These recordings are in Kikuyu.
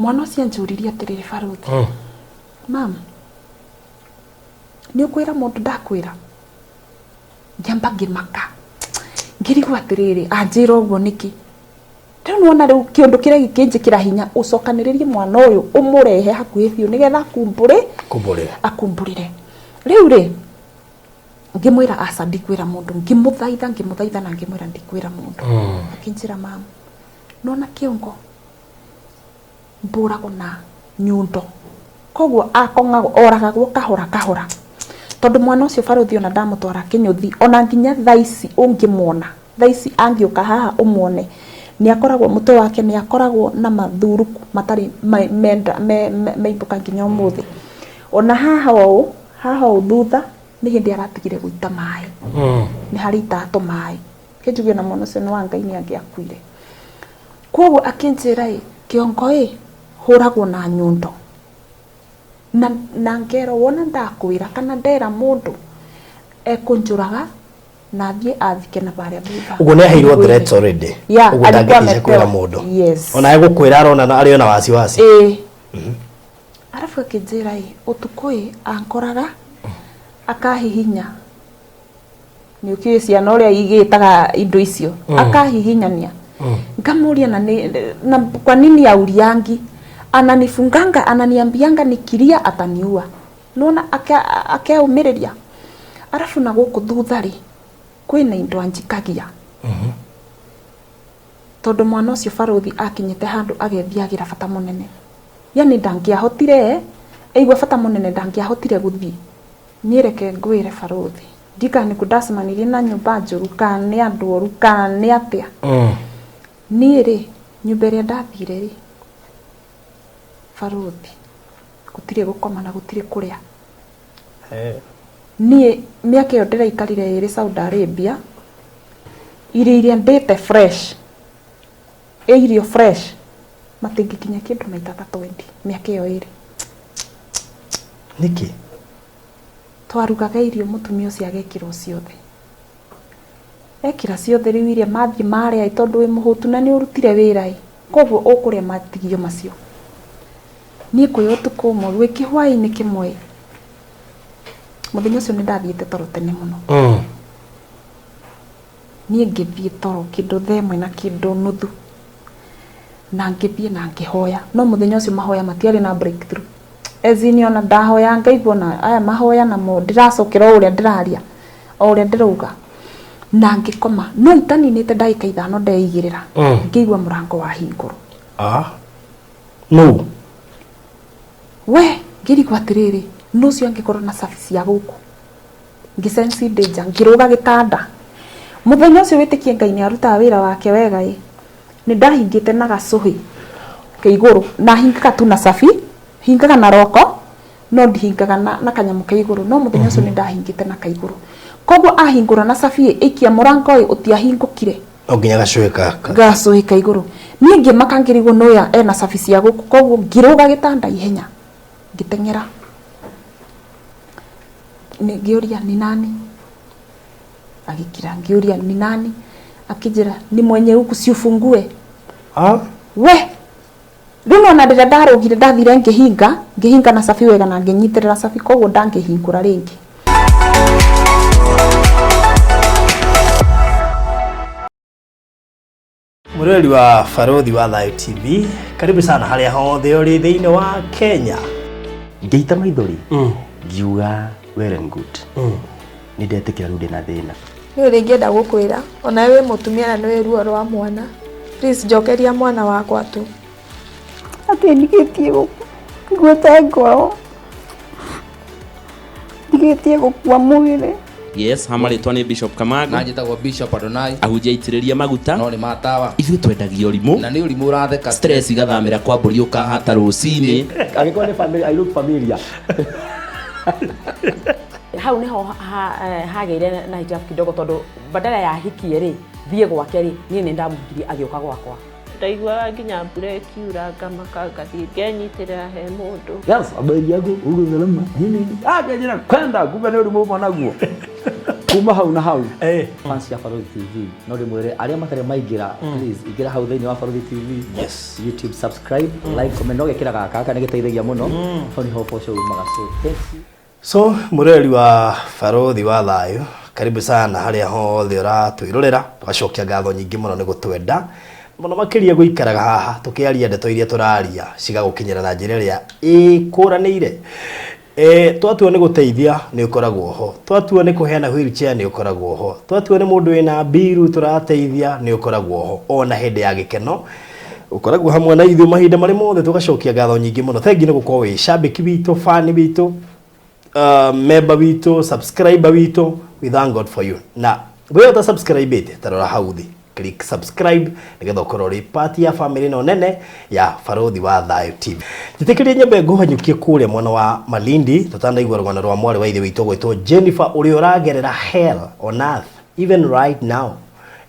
Mwana ũcio anjũririe atĩrĩrĩ, Barũthi, mam, nĩ ũkwĩra mũndũ ndakwĩra? Ngĩamba ngĩmaka, ngĩrigwo atĩrĩrĩ, anjĩra ũguo nĩkĩ? Rĩu nĩwona rĩu kĩũndũ kĩrĩa gĩkĩnjĩkĩra hinya ũcokanĩrĩrie mwana ũyũ ũmũrehe hakuhĩ biũ nĩgetha akumbũrĩ Kumbũrĩre. akumbũrĩre. Rĩu rĩ, ngĩmwĩra aca ndikwĩra mũndũ, ngĩmũthaitha ngĩmũthaitha na ngĩmwĩra ndikwĩra mũndũ. Akĩnjĩra mam, nĩwona kĩongo mbũragwo na nyundo koguo akong'agwo oragagwo kahora kahora tondũ mwana ũcio barũthi ona ndamũtwara kĩnyũthi ona nginya thaa ici ũngĩmuona thaa ici angĩũka haha ũmuone nĩ akoragwo mũtwe wake nĩ akoragwo na mathuruku matarĩ menda meimbũka nginya ũmũthĩ ona haha ũũ haha ũũ thutha nĩ hĩndĩ aratigire gũita maĩ nĩ harĩ itatũ maĩ kĩnjuge na mwana ũcio nĩ wa Ngai nĩ angĩakuire. Koguo akĩnjĩra ĩ, kĩongo ĩ, hũragwo na nyundo. Na, na ngerwo wona ndakwĩra kana ndera mũndũ ekũnjũraga na athiĩ athike na barĩa thutha. Ũguo nĩ aheirwo threats already. Yeah, Ũguo alikuwa ndangĩticia kwĩra amepewa. mũndũ. Yes. Ona egũkwĩra arona arĩ ona wasiwasi. Ĩĩ. Arabu akĩnjĩra ĩ, ũtukũ ĩ, ankoraga akahihinya nĩ ũkĩũĩ ciana ũrĩa igĩtaga indo icio akahihinyania ngamũria na, nĩ- na kwa nini auriangi ananifunganga ananiambianga nikilia ataniua nona akeumĩrĩria arabu na gũkũ thutha rĩ kwĩna indo anjikagia tondũ mwana ũcio barũthi akinyĩte handũ agethiagĩra bata mũnene yani ndangĩahotire aigua bata mũnene ndangĩahotire gũthiĩ Niĩ reke ngwĩre barũthi, ndiũĩ kana nĩkuo ndacemanirie na nyũmba njũru kana nĩ andũ oru kana nĩ atĩa. Niĩ rĩ, nyũmba ĩrĩa ndathire rĩ, barũthi, gũtirĩ gũkoma na gũtirĩ kũrĩa. Niĩ mĩaka ĩyo ndĩraikarire ĩrĩ Saudi Arabia, irio iria ndĩte fresh, ĩ irio fresh, matingĩkinya kĩndũ maita ta twendi mĩaka ĩyo ĩrĩ. Nĩkĩ? Twarugaga irio mũtumia ũcio agekĩrwo ciothe. Ekĩra ciothe rĩu iria mathiĩ marĩa ĩ tondũ wĩ mũhũtu na nĩ ũrutire wĩra ĩ, koguo ũkũrĩa matigio macio. Niĩ kwĩ ũtukũ ũmwe, gwĩ kĩhwainĩ kĩmwe ĩ, mũthenya ũcio nĩ ndathiĩte toro tene mũno. Niĩ ngĩthiĩ toro kĩndũ thaa ĩmwe na kĩndũ nuthu. Na ngĩthiĩ na ngĩhoya. No mũthenya ũcio mahoya matiarĩ na breakthrough. As in ona ndahoya ngaigua ona aya mahoya namo ndĩracokera o ũrĩa ndĩraria, o ũrĩa ndĩrauga. Na ngĩkoma. No itaninĩte ndagĩka ithano ndeigĩrĩra, ngĩigua mũrango wahingũrwo. Ah. Nũ? We, ngĩrigwo atĩrĩrĩ, nũ ũcio angĩkorwo na cabi cia gũkũ? Ngĩ sense danger, ngĩrũga gĩtanda. Mũthenya ũcio wĩtĩkie Ngai nĩ arutaga wĩra wake wega ĩ, nĩ ndahingĩte na gacũhĩ ke igũrũ. Na hingaga tu na cabi, hingaga na roko, no ndihingaga na, na kanyamũ ke igũrũ. No mũthenya ũcio nĩ ndahingĩte na kaigũrũ. Koguo ahingũra na cabi ĩ, ĩikia mũrango ĩ, ũtiahingũkire. No nginya gacũhĩ ka Gacũhĩ ka igũrũ. Niĩ ngĩmaka ngĩrigwo nũ ũyũ ena cabi cia gũkũ. Koguo ngĩrũga gĩtanda ihenya, ngĩteng'era. Ngĩũria ni nani? Agĩkira. Ngĩũria ni nani? Akĩnjĩra ni mwenye huku si ufungue. Ah? We! Rĩu nona rĩrĩa ndarũgire ndathire ngĩhinga, ngĩhinga na cabi wega na ngĩnyitĩrĩra cabi koguo ndangĩhingũra rĩngĩ. Mũroreri wa Barũthi wa Thayũ TV, karibu sana harĩa hothe ũrĩ thĩinĩ wa Kenya. Ngĩita maithori ngiuga well and good nĩ ndetĩkĩra rĩu ndĩna thĩna. Niĩ ũrĩa ingĩenda gũkwĩra, onawe wĩ mũtumia na nĩũĩ ruo rwa mwana, please njokeria mwana wakwa tu. Atĩ ndigĩtie nguĩte ngoro, ndigĩtie gũkua mwĩrĩ. Yes, ha marĩtwa nĩ Bishop Kamago. Na njĩtagwo Bishop Adonai. Ahunjia aitĩrĩrie maguta. No nĩ matawa. Ithuĩ twendagia ũrimũ. Na nĩ ũrimũ ũratheka. Stress igathamĩra kwa mbũri ũkahata rũcinĩ. Angĩkorwo nĩ family, I look familiar. Hau niho hagĩire na hitilafu kidogo tondũ badala ya hikie rĩ thiĩ gwake rĩ niĩ nĩ ndamũhikirie agĩũka gwakwa. Ndaiguaga nginya mbura ĩkiura ngamaka ngathiĩ ngenyitĩrĩra he mũndũ. Yes, habari yako, uko salama? Nini? Ah, kajira kwenda, kumbe nĩ ũrimũ ũmwe naguo. Kuma hau na hau fans ya Baruthi TV, no ndĩmwĩre arĩa matarĩ maingĩra, please ingĩra hau thĩinĩ wa Baruthi TV. Yes. YouTube, subscribe, like, comment, no gekĩra gaka gaka nĩ gĩteithagia mũno. Hau nĩho ũboco umaga, so thank you. So mũrori wa Baruthi wa Thayũ, karibu sana harĩa hothe ũratwĩrorera. Tũgacokia ngatho nyingĩ mũno nĩ gũtwenda mũno makĩria, gũikaraga haha tũkĩaria ndeto iria tũraria cigagũkinyĩra na njĩra ĩrĩa ĩkũranĩire. Twatua nĩ gũteithia nĩ ũkoragwo ho, twatua nĩ kũheana wheelchair nĩ ũkoragwo ho, twatua nĩ mũndũ wĩna mbiru tũrateithia nĩ ũkoragwo ho, ona hĩndĩ ya gĩkeno ũkoragwo hamwe na ithuĩ mahinda marĩ mothe. Tũgacokia ngatho nyingĩ mũno. Thengi nĩ gũkorwo wĩ cambĩki witũ, fan witũ, member witũ, subscriber witũ. We thank God for you. Na we ũta subscribe ĩte, tarora hau thĩ, click subscribe nĩgetha ũkorwo ũrĩ part ya family ĩno nene ya Baruthi wa Thayũ TV. Njĩtĩkĩrie nyambe ngũhanyũkie kũrĩa mwena wa Malindi tũtanaigua rũgano rwa mwarĩ wa ithe witũ gwĩtwo Jennifer, ũrĩa ũragerera hell on earth even right now.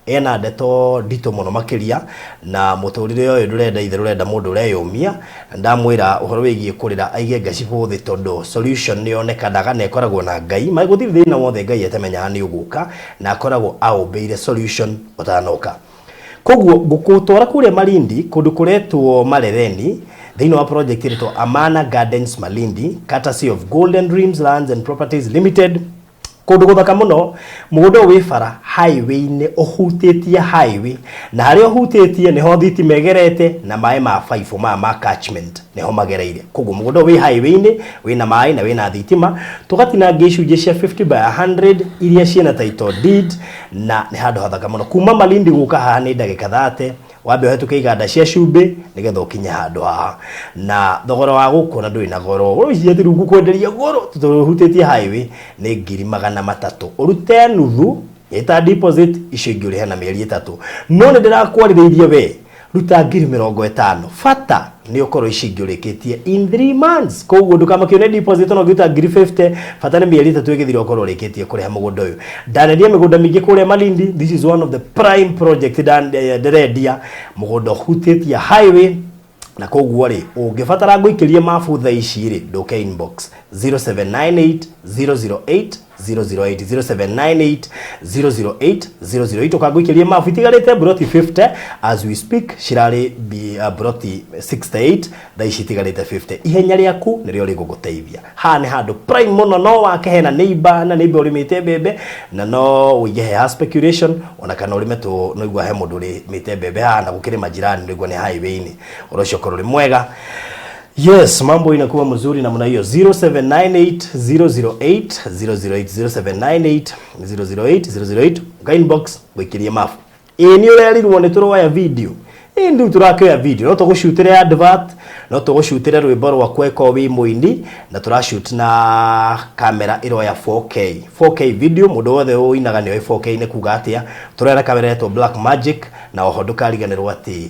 Ena ndeto nditũ mũno makĩria, na mũtũrĩre ũyũ ndũrenda ithe, rũrenda mũndũ ũreyũmia. Na ndamwĩra ũhoro wĩgiĩ kũrĩra aige ngacibũ thĩ, tondũ solution nĩ yonekanaga na ĩkoragwo na Ngai. Gũtirĩ thĩna wothe Ngai atamenyaga nĩ ũgũka, na akoragwo aũmbĩire solution ũtanoka. Koguo ngũkũtwara kũrĩa Malindi, kũndũ kũretwo Marereni, thĩinĩ wa project ĩretwo Amana Gardens Malindi, courtesy of Golden Dreams Lands and Properties Limited. Kũndũ gũthaka mũno, mũgũnda ũyũ wĩ bara highway-inĩ, ũhutĩtie highway, na harĩa ũhutĩtie nĩho thitima ĩgerete na maĩ ma baibũ maya ma catchment nĩho magereire. Koguo mũgũnda ũyũ wĩ highway-inĩ, wĩna maĩ na wĩna thitima. Tũgatinangia icunjĩ cia 50 by 100 iria ciĩna title deed, na nĩ handũ hathaka mũno. Kuma Malindi gũka haha nĩ ndagĩka 30, wambe ũhetũke iganda cia cumbĩ nĩgetha ũkinye handũ haha. Na thogora wa gũkũ na ndũrĩ na goro ũici atĩ rĩu ngũkwenderia goro, tondũ ũhutĩtie highway, nĩ 300,000. Ũrute nuthu ĩta deposit, icio ingĩ ũrĩhe na mĩeri 3. No nĩ ndĩrakwarĩrĩirie, we ruta 50,000, bata nĩ ũkorwo ici ingĩ ũrĩkĩtie in 3 months. Koguo ndũkamakio nĩ deposit, ona ũngĩruta 50,000, bata nĩ mĩeri 3 ĩgĩthira ũkorwo ũrĩkĩtie kũrĩha mũgũnda ũyũ. Ndanendia mĩgũnda mĩingĩ kũrĩa Malindi. This is one of the prime project ndĩrendia, mũgũnda ũhutĩtie highway. Na koguo rĩ, ũngĩbatara ngũikĩrie mabu thaa ici rĩ, ndũke inbox 0798 008 008, 0798 008 008, ũkangũikĩrie mabu. Itigarĩte broti 50 as we speak. Cirarĩ broti 68, thaa ici itigarĩte 50. Ihenya rĩaku nĩrĩo rĩgũgũteithia. Haha nĩ handũ prime mũno, no wake hena neighbor na neighbor ũrĩmĩte mbembe, na no ũige he ha speculation, ona kana ũrĩme tũ. No igua he mũndũ ũrĩmĩte mbembe haha, na gũkĩrĩ majirani, nĩguo nĩ highway-inĩ. Ũhoro ũcio ũkorwo ũrĩ mwega. Yes, mambo inakuwa mzuri namna hiyo. 0798 008 008, 0798 008 008, uka inbox gwikirie mabu. Ĩ nĩ ũrerirwo nĩ tũroya video. Ĩ rĩu tũrakĩoya video, no tũgũcutĩre advert, no tũgũcutĩre rwĩmbo rwaku eko wĩ mũini, na tũrashoot na kamera ĩroya 4K, 4K video. Mũndũ wothe ũinaga nĩ oĩ 4K nĩ kuga atĩa. Tũroya na kamera ĩretwo Black Magic, na oho ndũkariganĩrwo atĩ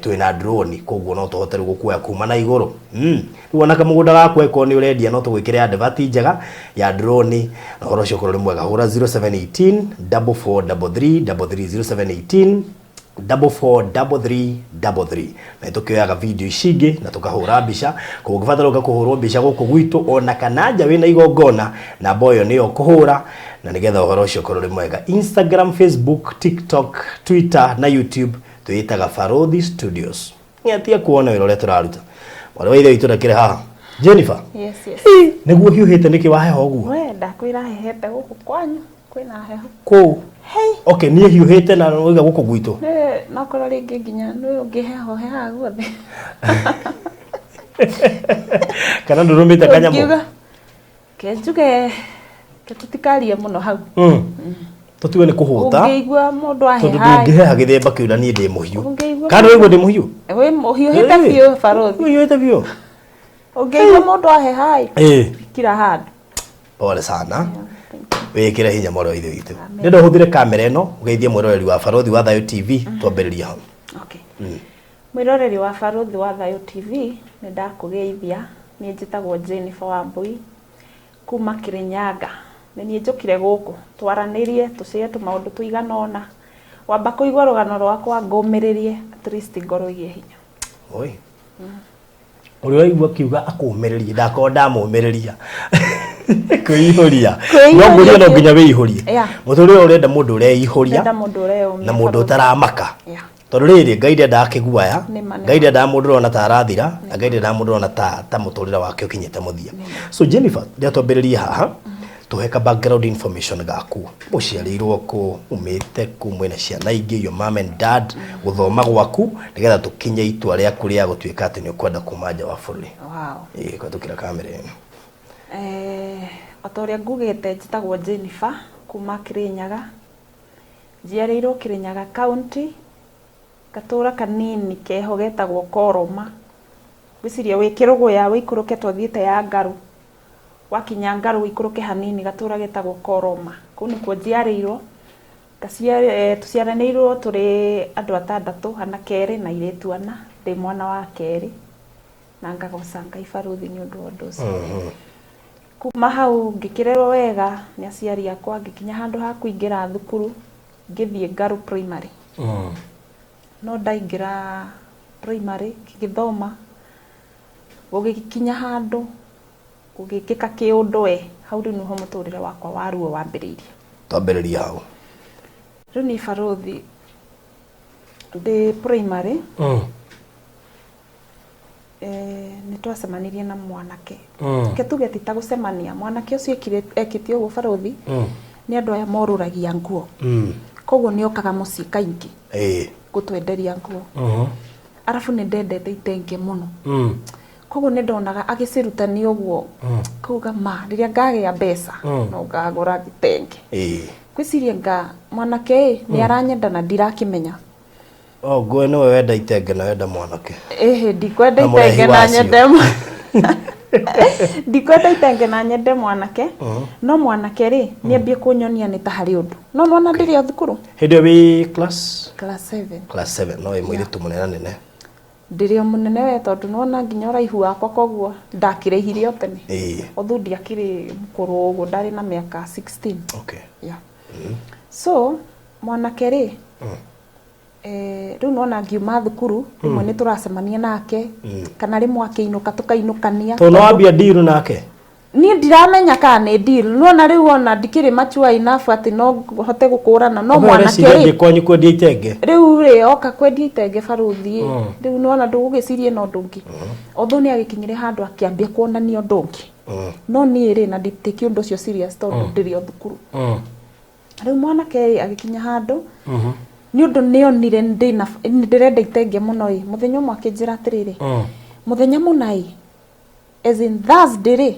twĩna drone, koguo no tũhote rĩu gũkuoya kuma na igũrũ. Rĩu ona kamũgũnda gaku eko nĩ ũrendia, no tũgwĩkĩre advert njega ya drone na ũhoro ũcio ũkorwo ũrĩ mwega. Hũra 0718 4433 33, 0718 443333, na tũkĩoyaga video ici ingĩ na tũkahũra mbica. Koguo ũngĩbatara ũka kũhũrwo mbica gũkũ gwitũ ona kana nja wĩna igongona, namba ĩyo nĩyo kũhũra, na nĩgetha ũhoro ũcio ũkorwo ũrĩ mwega. Instagram, Facebook, TikTok, Twitter na YouTube twĩtaga Baruthi Studios. Nĩatia kuona wĩra ũrĩa tũraruta. Mwarĩ wa ithe witũ ndakĩrĩ haha, Jennifer. Yes. Nĩguo hiũhĩte nĩkĩ waheha ũguo? We ndakwĩra hehete gũkũ kwanyu kwĩna heho. Kũu? Hey. Okay, niĩ hiũhĩte na ũiga gũkũ gwitũ. Nĩ nokorwo rĩngĩ nginya nĩ ũngĩheho hehaga guothe. Kana ndũrũmĩte kanyamũ? Ũngiuga ke njuge ke tũtikarie mũno hau. Tũtiwe nĩ kũhũta. Ũngĩigua mũndũ Tondũ aheha ndũngĩheha gĩthemba kĩu na niĩ ndĩ mũhiũ. Ũngĩigua Kana ũigua ndĩ mũhiũ? Wĩ ũhiũhĩte biũ, barothi. Ũhiũhĩte biũ. Ũngĩigua mũndũ aheha kira handũ. Pole sana, wĩkĩre hinya, mwarĩ wa ithe witũ. Ndĩrenda ũhũthĩre kamera ĩno ũgeithie mwĩroreri wa Barothi wa Thayũ TV. Twambĩrĩria hau. Okay. Mwĩroreri wa Barothi wa Thayũ TV, nĩ ndakũgeithia. Niĩ njĩtagwo Jennifer Wambui kuma Kirinyaga. Nĩ niĩ njũkire gũkũ twaranĩrie, tũcĩe tũmaũndũ tũigana ũna. Wamba kũigua rũgano rwakwa, ngũmĩrĩrie, at least ngorwo ĩgĩe hinya. Oi, ũrĩa waigua akiuga akũmĩrĩrie, ndakorwo ndamũmĩrĩria. Kwĩihũria. Kwĩihũria No ngũrie no biũ. nginya wĩihũrie. Yeah. Mũtũrĩre ũyũ ũrenda mũndũ ũreihũria Ndĩrenda mũndũ ũreyũmia na mũndũ barũthi. ũtaramaka. Yeah. Tondũ rĩrĩ Ngai ndendaga kĩguaya, Nĩ ma, nĩ Ngai ma. ndendaga mũndũ ũrona ta arathira, na Ngai ndendaga mũndũ ũrona ta ta mũtũrĩre wake ũkinyĩte mũthia. So Jennifer, rĩrĩa twambĩrĩrie haha, tũhe ka background information gaku. Ũciarĩirwo kũ, umĩte kũ, mwĩna ciana ingĩ, your mom and dad, gũthoma gwaku, nĩgetha tũkinye itua rĩaku rĩa gũtuĩka atĩ nĩ ũkwenda kuma nja wa bũrũri. Wow. Ĩĩ, kũhetũkĩra kamera ĩno. Eh, o ta ũrĩa ngugĩte njĩtagwo Jennifer kuma Kĩrĩnyaga. Njiarĩirwo Kĩrĩnyaga county, gatũra kanini keho getagwo Koroma. Ngwĩciria wĩ Kĩrũgũya wĩikũrũke twathiĩte ya Ngarũ. Wakinya Ngarũ wĩikũrũke hanini gatũra getagwo Koroma. Kũu nĩkuo njiarĩirwo. Tũciaranĩirwo tũrĩ andũ atandatũ, anake erĩ na airĩtu ana. Ndĩ mwana wa kerĩ na ngagoca Ngai barũthi nĩ ũndũ wa ũndũ ũcio. Kuma hau ngĩkĩrerwo wega nĩ aciari akwa, ngĩkinya handũ ha kũingĩra thukuru, ngĩthiĩ Ngarũ primary. No ndaingĩra primary ngĩgĩthoma, gũgĩkinya handũ gũgĩkĩka kĩũndũ we, hau rĩu nĩho mũtũrĩre wakwa wa ruo wambĩrĩirie. Twambĩrĩrie hau. Rĩu niĩ barũthi ndĩ primary nĩ twacemanirie na mwanake. Reke tuge ti ta gũcemania, mwanake ũcio ekĩte ũguo barũthi, nĩ andũ aya morũragia nguo. Koguo nĩ okaga mũciĩ kaingĩ gũtwenderia nguo. Arabu nĩ ndendete itenge mũno. Koguo nĩ ndonaga agĩcirutania ũguo, ngauga ma rĩrĩa ngagĩa mbeca no ngagũra gĩtenge. Ngwĩciria nga mwanake ĩ nĩ aranyenda na ndirakĩmenya. Oh, nguo nĩwe wenda itenge na wenda mwanake. Ĩhĩ, ndikwenda Na mũrehi itenge na wacio. nyende ndikwenda itenge na nyende mwanake. No mwanake rĩ nĩ ambie kũnyonia nĩ ta harĩ ũndũ. No nona ndĩrĩ o thukuru. Hĩndĩ ĩyo wĩ class? Class 7. Class 7, no wĩ mũirĩtu mũnene nene. Ndĩrĩ o mũnene we tondũ nĩwona nginya ũraihu wakwa koguo ndakĩraihire o tene. Although ndiakĩrĩ mũkũrũ ũguo, ndarĩ na mĩaka 16. Yeah. So mwanake rĩ, rĩu nona ngiuma thukuru rĩmwe nĩ tũracemania nake kana rĩmwe akĩinũka tũkainũkania. Tondũ nĩwambia deal nake? Niĩ ndiramenya kana nĩ deal. Nĩwona rĩu ona ndikĩrĩ mature enough atĩ no hote gũkũrana no Ũguo mwanake ũreciria rĩ thiĩ kwanyu kwendia itenge? Rĩu rĩ oka kwendia itenge barũthi ĩ, rĩu nĩwona ndũgũgĩciria na ũndũ ũngĩ. Although nĩ agĩkinyire handũ akĩambia kuonania ũndũ ũngĩ. No niĩ rĩ na nditĩki ũndũ ũcio serious tondũ ndĩrĩ o thukuru. Rĩu mwanake rĩ agĩkinya handũ nĩ ũndũ nĩonire ndĩna ndĩrenda itenge mũno ĩ, mũthenya ũmwe akĩnjĩra atĩrĩrĩ, mũthenya mũna ĩ, as in Thursday rĩ,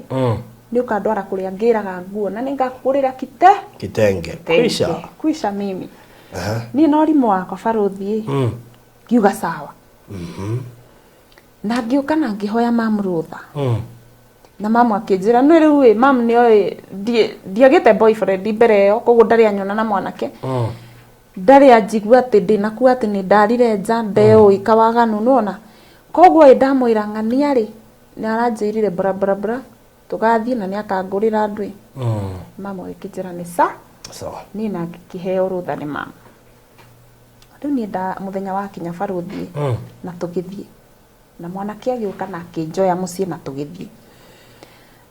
nĩ ũkandwara kũrĩa ngĩraga nguo na nĩngakũgũrĩra kite Kitenge. Kwisha. Kwisha mimi. Niĩ na ũrimũ wakwa barũthi ĩ, ngiuga sawa. Na ngĩũka na ngĩhoya mamu rũtha. Na mamu akĩnjĩra nĩ rĩu ĩ, mamu nĩoĩ ndiagĩte boyfriend mbere ĩyo, koguo ndarĩ anyona na mwanake. Ndarĩ anjigua atĩ ndĩnakua atĩ nĩ ndarire nja ndeũĩ kawaganu nĩwona. Koguo ĩ ndamwĩra ng'ania rĩ, nĩ aranjĩrire bra bra bra tũgathiĩ na nĩ akangũrĩra ndwĩ. Mamu agĩkĩnjĩra nĩ sa. Sawa. Niĩ na ngĩkĩheo rũtha nĩ mamu. Rĩu niĩ nda mũthenya wakinya barũthi na tũgĩthiĩ. Na mwanake agĩũka na akĩnjoya mũciĩ na tũgĩthiĩ.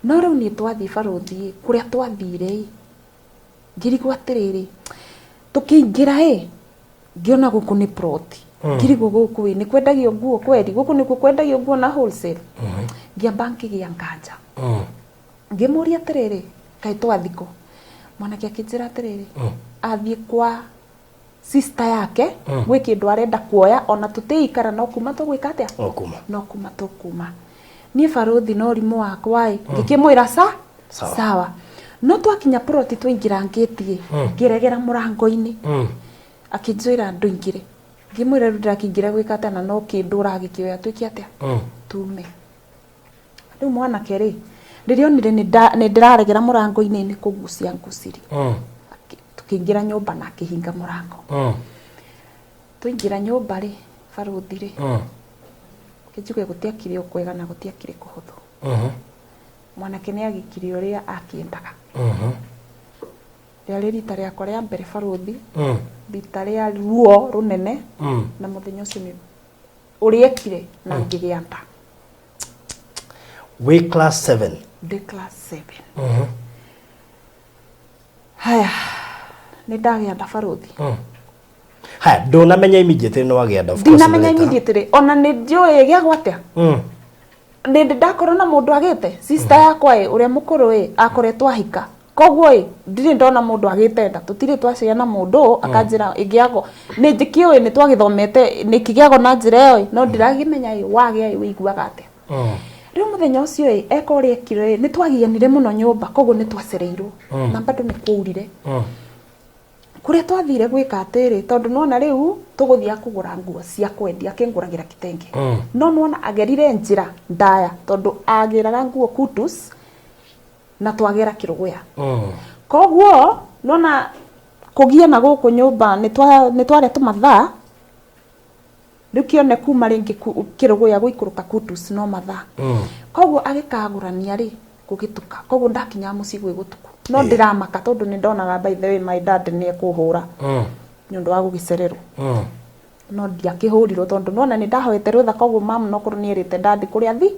No rĩu niĩ twathiĩ barũthi kũrĩa twathire ĩ, ngĩrigwo atĩrĩrĩ, tũkĩingĩra ĩ, ngĩona gũkũ nĩ plot. Ngĩrigwo gũkũ ĩ, nĩ kwendagio nguo kweri, gũkũ nĩkuo kwendagio nguo na wholesale. Ngĩamba ngĩgĩa nganja. Ngĩmũria atĩrĩrĩ, kaĩ twathiĩ kũ? Mwanake akĩnjĩra atĩrĩrĩ, athiĩ kwa sister yake, gwĩ kĩndũ arenda kuoya, ona tũtĩikara no kuma tũgwĩka atĩa? No kuma. No kuma tũkuma. Niĩ barũthi no ũrimũ wakwa ĩ, ngĩkĩmwĩra sa? Sawa. Sawa. No twakinya plot twaingĩra ngĩti ĩ, ngĩregera mũrango-inĩ. Akĩnjĩra ndũingĩre. Ngĩmwĩra rĩu ndĩrakĩingĩra gwĩka atĩa na no kĩndũ ũragĩkĩoya twĩke atĩa? Tume. Rĩu mwanake rĩ, rĩrĩa onire nĩ ndĩraregera mũrango-inĩ nĩ kũgucia ngucirie. Tũkĩingĩra nyũmba na akĩhinga mũrango. Twaingĩra nyũmba rĩ, barũthi rĩ, kĩnjuge gũtiakĩrĩ o kwega na gũtiakĩrĩ kũhũthũ. Mwanake nĩ agĩkire ũrĩa akĩendaga. Rĩarĩ rita rĩakwa rĩa mbere barũthi, rita rĩa ruo rũnene, na mũthenya ũcio nĩ ũrĩa ekire na ngĩgĩa nda. Wĩ class 7. Ndĩ class 7. Haya, nĩ ndagĩa nda barũthi. Haya, ndũnamenya immediately nĩ wagĩa nda, of course. Ndinamenya nĩ later. Immediately ona nĩ ndiũĩ ĩgĩagwo atĩa. Nĩ ndĩ ndakorwo na mũndũ agĩte sister yakwa ĩ ũrĩa mũkũrũ ĩ akoretwo ahika, koguo ĩ ndirĩ ndona mũndũ agĩte nda, tũtirĩ twaciana na mũndũ akanjĩra ĩgĩagwo. Nĩ njĩkĩũĩ nĩ twagĩthomete nĩ kĩgĩagwo na njĩra ĩyo ĩ, no ndiragĩmenya ĩ wagĩa ĩ wĩiguaga atĩa. Rĩu mũthenya ũcio ĩ eka ũrĩa ekire ĩ nĩ twagianire mũno nyũmba, koguo nĩ twacereirwo. Na bado nĩ kwaurire. Kũrĩa twathire gwĩka atĩrĩ, tondũ nona rĩu tũgũthiĩ kũgũra nguo cia kwendia, akĩngũragĩra kitenge. No nona agerire njĩra ndaya tondũ agĩraga nguo Kutus na twagĩra Kĩrũgũya. Koguo nona kũgia na gũkũ nyũmba nĩ twarĩa tũmathaa rĩu kĩone kuma rĩngĩ Kĩrũgũya gũikũrũka Kutus no mathaa. Koguo agĩkagũrania rĩ gũgĩtuka, koguo ndakinya mũciĩ gwĩ gũtuku no ndĩramaka tondũ nĩ ndonaga by the way my dad nĩ ekũhũra nĩ ũndũ wa gũgĩcererwo. No ndiakĩhũrirwo tondũ nona nĩ ndahoete rũtha, koguo mam nokorwo nĩ erĩte dad kũrĩa thi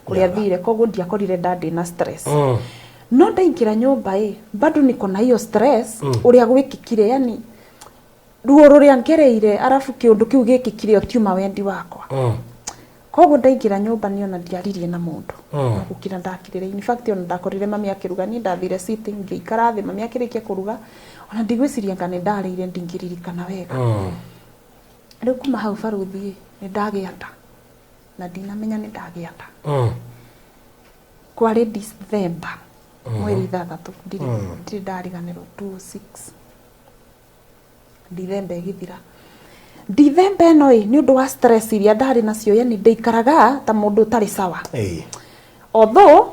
kũrĩa thire, koguo ndiakorire dad na stress. No ndaingĩra nyũmba ĩ bado niko na hiyo stress. Ũrĩa gwĩkĩkire, yani ruo rũrĩa ngereire, arabu kĩũndũ kĩu gĩkĩkire ũtiuma wendi wakwa. Koguo ndaingĩra nyũmba nĩ ona ndiaririe na mũndũ. No gũkira ndakirire. In fact, ona ndakorire mami akĩruga, niĩ ndathire sitting ngĩikara thĩ mami akĩrĩkia kũruga, ona ndigwĩciria nga nĩ ndarĩire, ndingĩririkana wega. Rĩu kuma hau barũthi nĩ ndagĩa nda na ndinamenya nĩ ndagĩa nda. Kwarĩ December mweri 6, ndirĩ ndirĩ ndariganĩrwo, 26 December ĩgĩthira. December ĩno ĩ nĩ ũndũ wa stress iria ndarĩ nacio, yani ndĩikaraga ta mũndũ ũtarĩ sawa. Although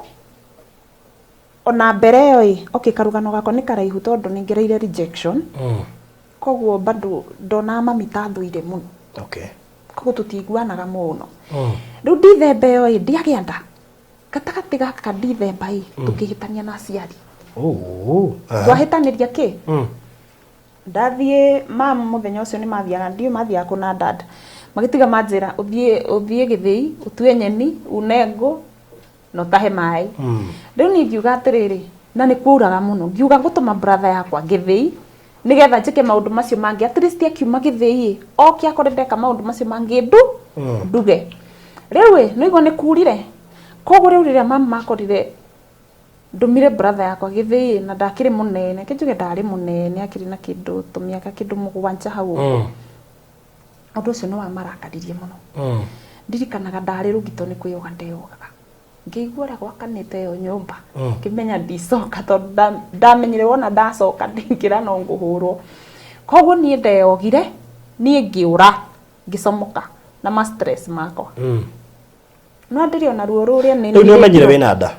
ona mbere ĩyo ĩ okay, karũgano gakwa nĩ karaihu tondũ nĩ ngereire rejection. Koguo bado ndonaga mami ta thũire mũno. Koguo tũtiiguanaga mũno. Rĩu December ĩyo ĩ ndiagĩa nda, gatagatĩ gaka December ĩ tũkĩhĩtania na aciari. Oh. Aha. Twahĩtanĩria kĩ ndathiĩ mam mũthenya ũcio nĩ mathiaga, ndiũ mathiaga kũna dad magĩtiga manjĩra ũthiĩ ũthiĩ gĩthĩi ũtue nyeni une ngũ na ũtahe maĩ. Rĩu niĩ ngiuga atĩrĩrĩ, na nĩ kwauraga mũno, ngiuga ngũtũma brother yakwa gĩthĩi nĩgetha njĩke maũndũ macio mangĩ, at least akiuma gĩthĩi ĩ oke akore ndeka maũndũ macio mangĩ ndu nduge. Rĩu ĩ nĩigua nĩ kurire, koguo rĩu rĩrĩa mama makorire ndũmire brother yakwa gĩthĩi na ndakĩrĩ mũnene, kĩnjuge ndarĩ mũnene, akĩrĩ na kĩndũ tũmĩaka kĩndũ 7 hau ũguo. Ũndũ ũcio nĩ wamarakaririe mũno. Ndirikanaga ndarĩ rũgito nĩ kwĩyoga ndeyogaga, ngĩigua ũrĩa gwakanĩte ĩyo nyũmba. Ngĩmenya ndicoka tondũ ndamenyire wona ndacoka ndingĩra no ngũhũrwo. Koguo niĩ ndeyogire, niĩ ngĩũra ngĩcomoka na ma stress makwa. No ndĩrĩ ona ruo rũrĩa nĩ Rĩu nĩ ũmenyire wĩna nda?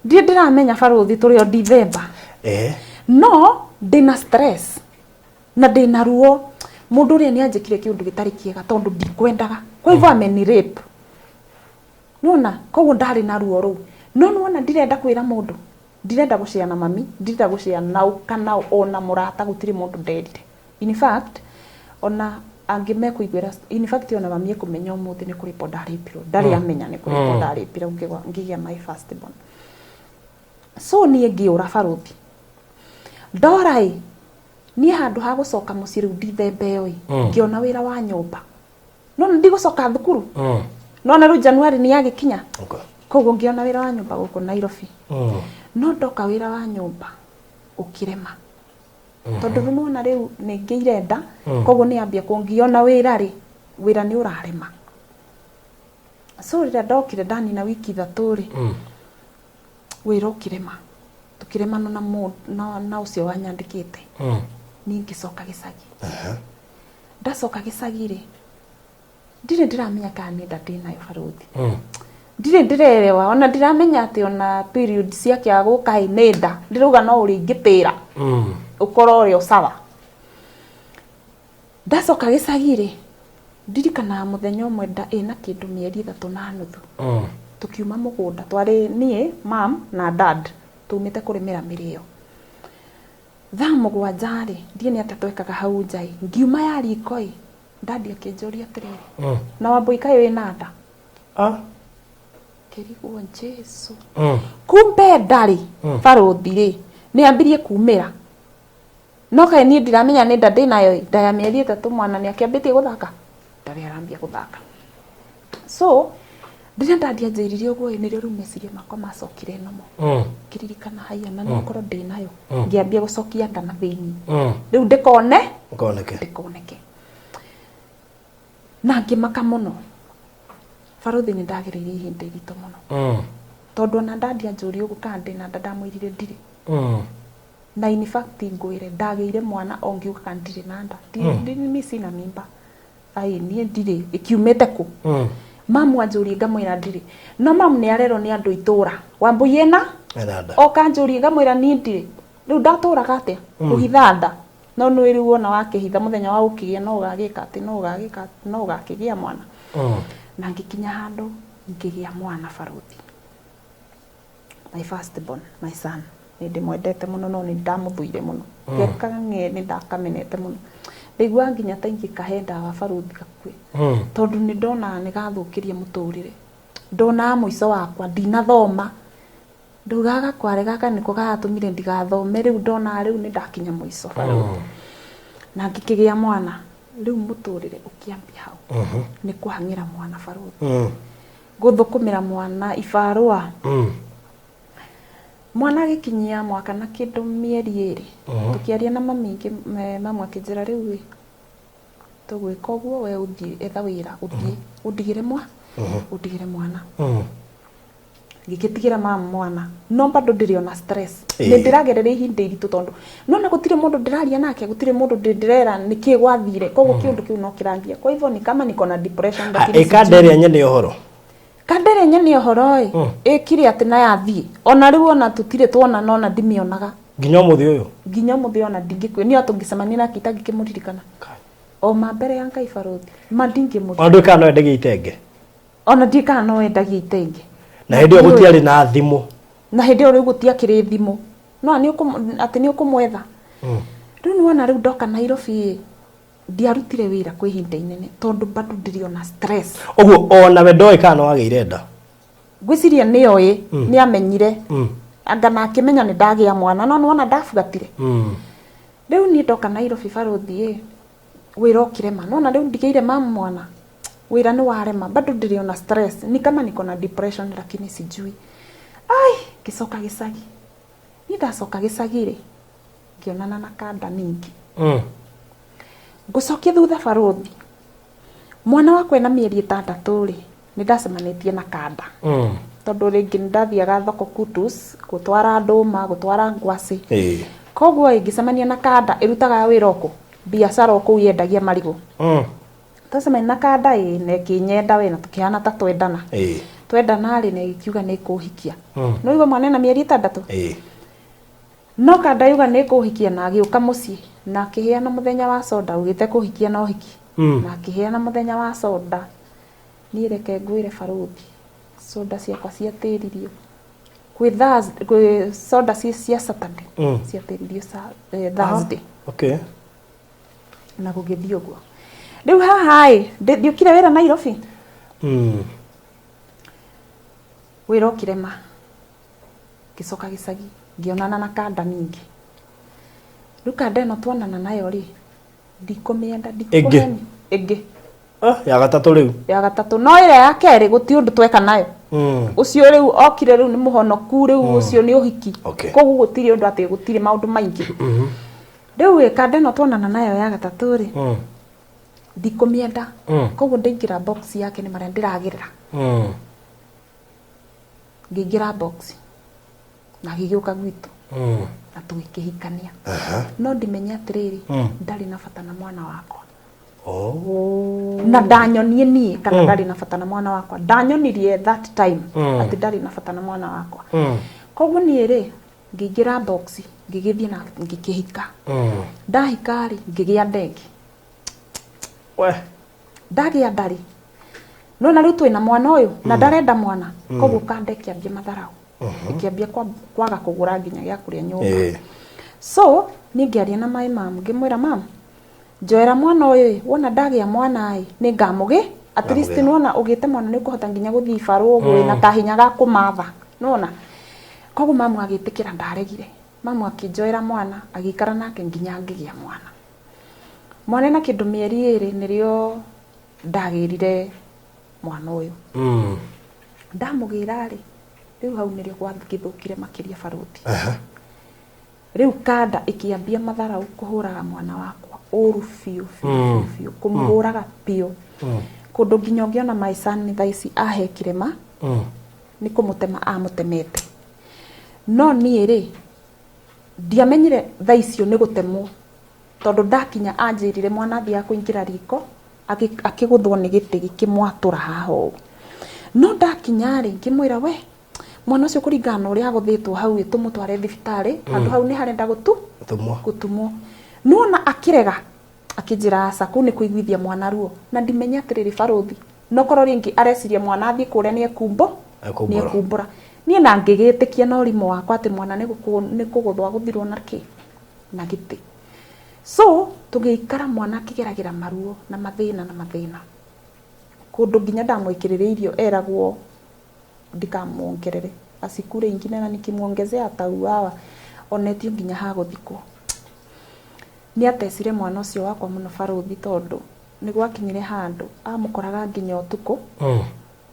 Ndirĩ ndĩramenya barũthi, tũrĩ o December. No ndĩna stress na ndĩna ruo, mũndũ ũrĩa nĩ anjĩkire kĩũndũ gĩtarĩ kĩega tondũ ndikwendaga, kwa hivyo ameni rape nona, koguo ndarĩ na ruo rũu. No nĩwona ndirenda kwĩra mũndũ, ndirenda gũcea na mami, ndirenda gũcea nau kana ona mũrata, gũtirĩ mũndũ nderire. In fact, ona angĩ mekũiguĩra, in fact ona mami ekũmenya ũmũthĩ nĩ kũrĩpwo ndarĩpirwo, ndarĩ amenya nĩ kũrĩpwo ndarĩpirwo ngĩgĩa my first born. So niĩ ngĩũra barũthi, ndora ĩ niĩ handũ ha gũcoka mũciĩ rĩu Dithemba ĩyo ĩ ngĩona wĩra wa nyũmba, no ndigũcoka thukuru. Nona rĩu January nĩ yagĩkinya. Koguo ngĩona wĩra wa nyũmba gũkũ Nairobi. No ndoka wĩra wa nyũmba ũkĩrema tondũ rĩu nĩwona rĩu nĩ ngĩire nda. Koguo nĩ ambia kũngiona wĩra rĩ, wĩra nĩ ũrarema. So rĩrĩa ndokire ndanina wiki 3 rĩ, wĩra ũkĩrema, tũkĩremana na, na ũcio wanyandĩkĩte. Niĩ ngĩcoka gĩcagi. Ndacoka gĩcagi rĩ, ndirĩ ndĩramenya kana nĩ nda ndĩnayo barũthi. Ndirĩ ndĩrerewa, ona ndiramenya atĩ ona period ciake gũka ĩ nĩ nda, ndĩrauga no ũrĩa ingĩtĩra ũkorwo ũrĩ o sawa. Ndacoka gĩcagi rĩ, ndirikanaga mũthenya ũmwe nda ĩna kĩndũ mĩeri 3 na nuthu, tũkiuma mũgũnda, twarĩ niĩ, mam na dad, tumĩte kũrĩmĩra mĩrĩo thaa 7 rĩ, ndiĩ nĩ atĩa twekaga hau nja ĩ, ngiuma ya riko ĩ, dadi akĩnjũria atĩrĩrĩ, na Wambui kaĩ wĩna nda? Ah. Ngĩrigwo Jesu. Kumbe ndarĩ barũthi rĩ nĩ ambirie kumĩra no kaĩ niĩ ndiramenya nĩ nda ndĩnayo ĩ, nda ya mĩeri 3 mwana nĩ akĩambĩtie gũthaka ndarĩ arambia gũthaka. So rĩrĩa ndandi anjĩrire ũguo ĩ, nĩrĩo rĩu meciria makwa macokire nomo. Ngĩririkana haiya na no korwo ndĩnayo. Ngĩambia gũcokia nda na thĩinĩ rĩu ndĩkone Ũkoneke. Ndĩkoneke na ngĩmaka mũno barũthi nĩ ndagereire ihinda iritũ mũno tondũ ona ndandi anjũria ũguo kana ndĩna nda ndamwĩrire ndirĩ. Na in fact ngwĩre ndagĩire mwana o ngiuga kana ndirĩ na nda. Mi sina mimba ai niĩ ndirĩ ĩkiumĩte kũ. Mamu anjũrie ngamwĩra ndirĩ no mamu nĩ arerwo nĩ andũ itũra Wambui ĩna Ena nda. oka anjũrie ngamwĩra niĩ ndirĩ rĩu ndatũraga atĩa kũhitha nda no nĩ rĩu wona wakĩhitha mũthenya wa gũkĩgĩa no ũgagĩka atĩ no ũgagĩka no ũgakĩgĩa mwana. Na ngĩkinya handũ ngĩgĩa mwana barũthi, my first born, my son. Nĩ ndĩmwendete mũno no nĩ ndamũthũire mũno. Gekang'e nĩ ndakamenete mũno ndaiguaga nginya ta ingĩkahe ndawa barũthi gakue tondũ nĩ ndonaga nĩ gathũkĩria mũtũrĩre ndonaga mũico wakwa ndinathoma ndaugaga gakware gaka nĩko garatũmire ndigathome rĩu ndonaga rĩu nĩ ndakinya mũico barũthi. Na ngĩkĩgĩa mwana rĩu mũtũrĩre ũkĩambia hau nĩ kũhang'ĩra mwana barũthi gũthũkũmĩra mwana ibarũa. Mwana agĩkinyia mwaka na kĩndũ mĩeri 2 tũkĩaria na mami mamu akĩnjĩra rĩu ĩ tũgwĩka ũguo we ũthiĩ etha wĩra ũthiĩ ũndigĩre mwa ũndigĩre mwana. Ngĩgĩtigĩra mamu mwana no bado ndĩrĩ ona stress. Nĩ ndĩragerera ihinda iritũ tondũ nona gũtirĩ mũndũ ndĩraria nake gũtirĩ mũndũ ndĩrera nĩkĩ gwathire koguo kĩũndũ kĩu no kĩrangia kwa hivyo ni kama niko na depression lakini Ĩkanda ĩrĩa nyene ũhoro kanda ĩrĩa nyene ũhoro ĩ ĩkire atĩ na yathiĩ ona rĩu ona tũtirĩ tuonana ona ndimĩonaga nginya ũmũthĩ ũyũ nginya ũmũthĩ ona ndingĩkue niĩ tũngĩcemania nake itangĩkĩmũririkana o ma mbere ya Ngai barũthi ma ndingĩmũririkana. Ona ndũĩ kana no endagia itenge. Ona ndiũĩ kana no endagia itenge. Na hĩndĩ ĩyo gũtiarĩ na thimũ. Na hĩndĩ ĩyo rĩu gũtiakĩrĩ thimũ no atĩ nĩ ũkũmwetha. Rĩu nĩwona rĩu ndoka Nairobi ĩ ndiarutire wĩra kwa ihinda inene tondũ bado ndĩrĩ ona stress. Ũguo ona we ndoĩ kana no wagĩire nda. Ngwĩciria nĩoĩ nĩ amenyire anga na akĩmenya nĩ ndagĩa mwana no nĩwona ndabuatire. Rĩu niĩ ndoka Nairobi barũthi ĩ wĩra ũkĩrema nona rĩu ndigĩire mamu mwana wĩra nĩ warema bado ndĩrĩ ona stress ni kama niko na depression lakini sijui. Ai ngĩcoka gĩcagi niĩ ndacoka gĩcagi rĩ ngĩonana na kanda ningĩ. Ngũcokia thutha barũthi mwana wakwa ena mĩeri 6 rĩ nĩ ndacemanĩtie na kanda tondũ rĩngĩ nĩ ndathiaga thoko Kutus gũtwara ndũma gũtwara ngwacĩ. Koguo ĩngĩcemania na kanda ĩrutaga wĩra ũkũ biacara kũu yendagia marigũ. Twacemania na kanda ĩ na ĩkĩnyenda we na tũkĩhana ta twendana. Twendana rĩ na ĩkiuga nĩ ĩkũhikia. No igua mwana ena mĩeri 6. No kanda yuga nĩ ĩkũhikia na agĩũka mũciĩ na akĩheana mũthenya wa soda augĩte kũhikia na ũhiki. Na akĩheana mũthenya wa soda niĩ reke ngwĩre barũthi soda ciakwa ciatĩririo kwĩ Thursday kwĩ soda cia Saturday ciatĩririo Thursday. Okay. Na gũgĩthiĩ ũguo rĩu haha ĩ ndiũkire wĩra Nairobi. Wĩra ũkĩrema ngĩcoka gĩcagi ngĩonana na kanda ningĩ. Rĩu kanda ĩno tuonana nayo rĩ ndikũmĩenda ndikũheni ĩngĩ ya gatatũ rĩu ya gatatũ no ĩrĩa ya kerĩ gũtirĩ ũndũ tweka nayo. Ũcio rĩu okire rĩu nĩ mũhonoku rĩu ũcio nĩ ũhiki. Koguo gũtirĩ ũndũ atĩ gũtirĩ maũndũ maingĩ. Rĩu ĩ kanda ĩno tuonana nayo ya gatatũ rĩ ndikũmĩenda koguo ndaingĩra box yake nĩ marĩa ndĩragĩrĩra. Ngĩingĩra box na agĩgĩũka gwitũ na tũgĩkĩhikania. No ndimenye atĩrĩrĩ ndarĩ na bata na mwana wakwa. Na ndanyonie niĩ kana ndarĩ na bata na mwana wakwa. Ndanyonirie that time atĩ ndarĩ na bata na mwana wakwa. Koguo niĩ rĩ ngĩingĩra box ngĩgĩthiĩ na ngĩkĩhika. Ndahika rĩ ngĩgĩa ndenge. We Ndagĩa nda rĩ nona rĩu twĩna mwana ũyũ na ndarenda mwana koguo kanda ĩkĩambia matharau ĩkĩambia kwaga kũgũra nginya gĩa kũrĩa nyũmba. So niĩ ngĩaria na my mom ngĩmwĩra mam njoera mwana ũyũ wona ndagĩa mwana ĩ nĩ ngamũgĩ At least Ndamũgĩra. nĩwona ũgĩte mwana nĩ ũkũhota nginya gũthiĩ ibarũa ũguo wĩna kahinya ga kũmatha, nĩwona. Koguo mamu agĩtĩkĩra, ndaregire. Mamu akĩnjoera mwana, agĩikara nake nginya ngĩgĩa mwana. Mwana ena kĩndũ mĩeri 2 nĩrĩo ndagĩrire mwana ũyũ. Ndamũgĩra rĩ, rĩu hau nĩrĩo gwagĩthũkire makĩria barũthi. Rĩu kanda ĩkĩambia matharau kũhũraga mwana wakwa ũru biũ biũ biũ biũ, kũmũhũraga biũ. Kũndũ nginya ũngĩona my son thaa ici ahe kĩrema, nĩ kũmũtema amũtemete. No niĩ rĩ, ndiamenyire thaa icio nĩ gũtemwo, tondũ ndakinya anjĩrire mwana athiaga kũingĩra riko, akĩgũthwo nĩ gĩtĩ gĩkĩmwatũra haha ũũ. No ndakinya rĩ, ngĩmwĩra we, mwana ũcio kũringana na ũrĩa agũthĩtwo hau ĩ, tũmũtware thibitarĩ, handũ hau nĩ harenda Gũtumwo. gũtumwo. Nĩwona akĩrega, akĩnjĩra aca, kũu nĩ kũiguithia mwana ruo. Na ndimenye atĩrĩrĩ barũthi, no korwo rĩngĩ areciria mwana athiĩ kũrĩa nĩ Ekumbũra. nĩekumbũra. Niĩ na ngĩgĩtĩkia na ũrimũ wakwa atĩ mwana nĩ kũgũthwo agũthirwo na kĩ? Na gĩtĩ. So tũgĩikara mwana akĩgeragĩra maruo na mathĩna na mathĩna. Kũndũ nginya ndamwĩkĩrĩire irio eragwo ndikamuongerere, asikure ingine na nikimuongezea atauawa, onetio nginya ha gũthikwo. Nĩ atecire mwana ũcio wakwa mũno barũthi, tondũ nĩ gwakinyire handũ amũkoraga nginya ũtukũ,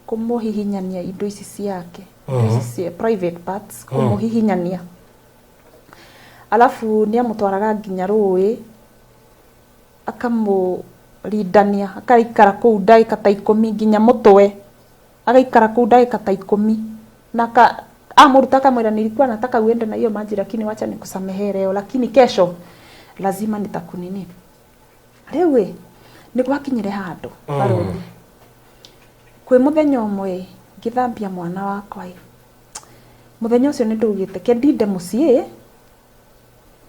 kũmũhihinyania indo ici ciake, indo ici cia private parts, kũmũhihinyania. Alafu nĩ amũtwaraga nginya rũĩ, akamũrindania, akaikara kũu ndagĩka ta 10 nginya mũtwe, agaikara kũu ndagĩka ta 10, na amũruta akamwĩra nilikuwa nataka uende na hiyo maji lakini wacha nikusamehe leo, lakini kesho lazima nitakunini. Rĩu ĩ, nĩ gwakinyire handũ barũthi, kwĩ mũthenya ũmwe ngĩthambia mwana wakwa ĩ, mũthenya ũcio nĩ ndaugĩte ke ndinde mũciĩ,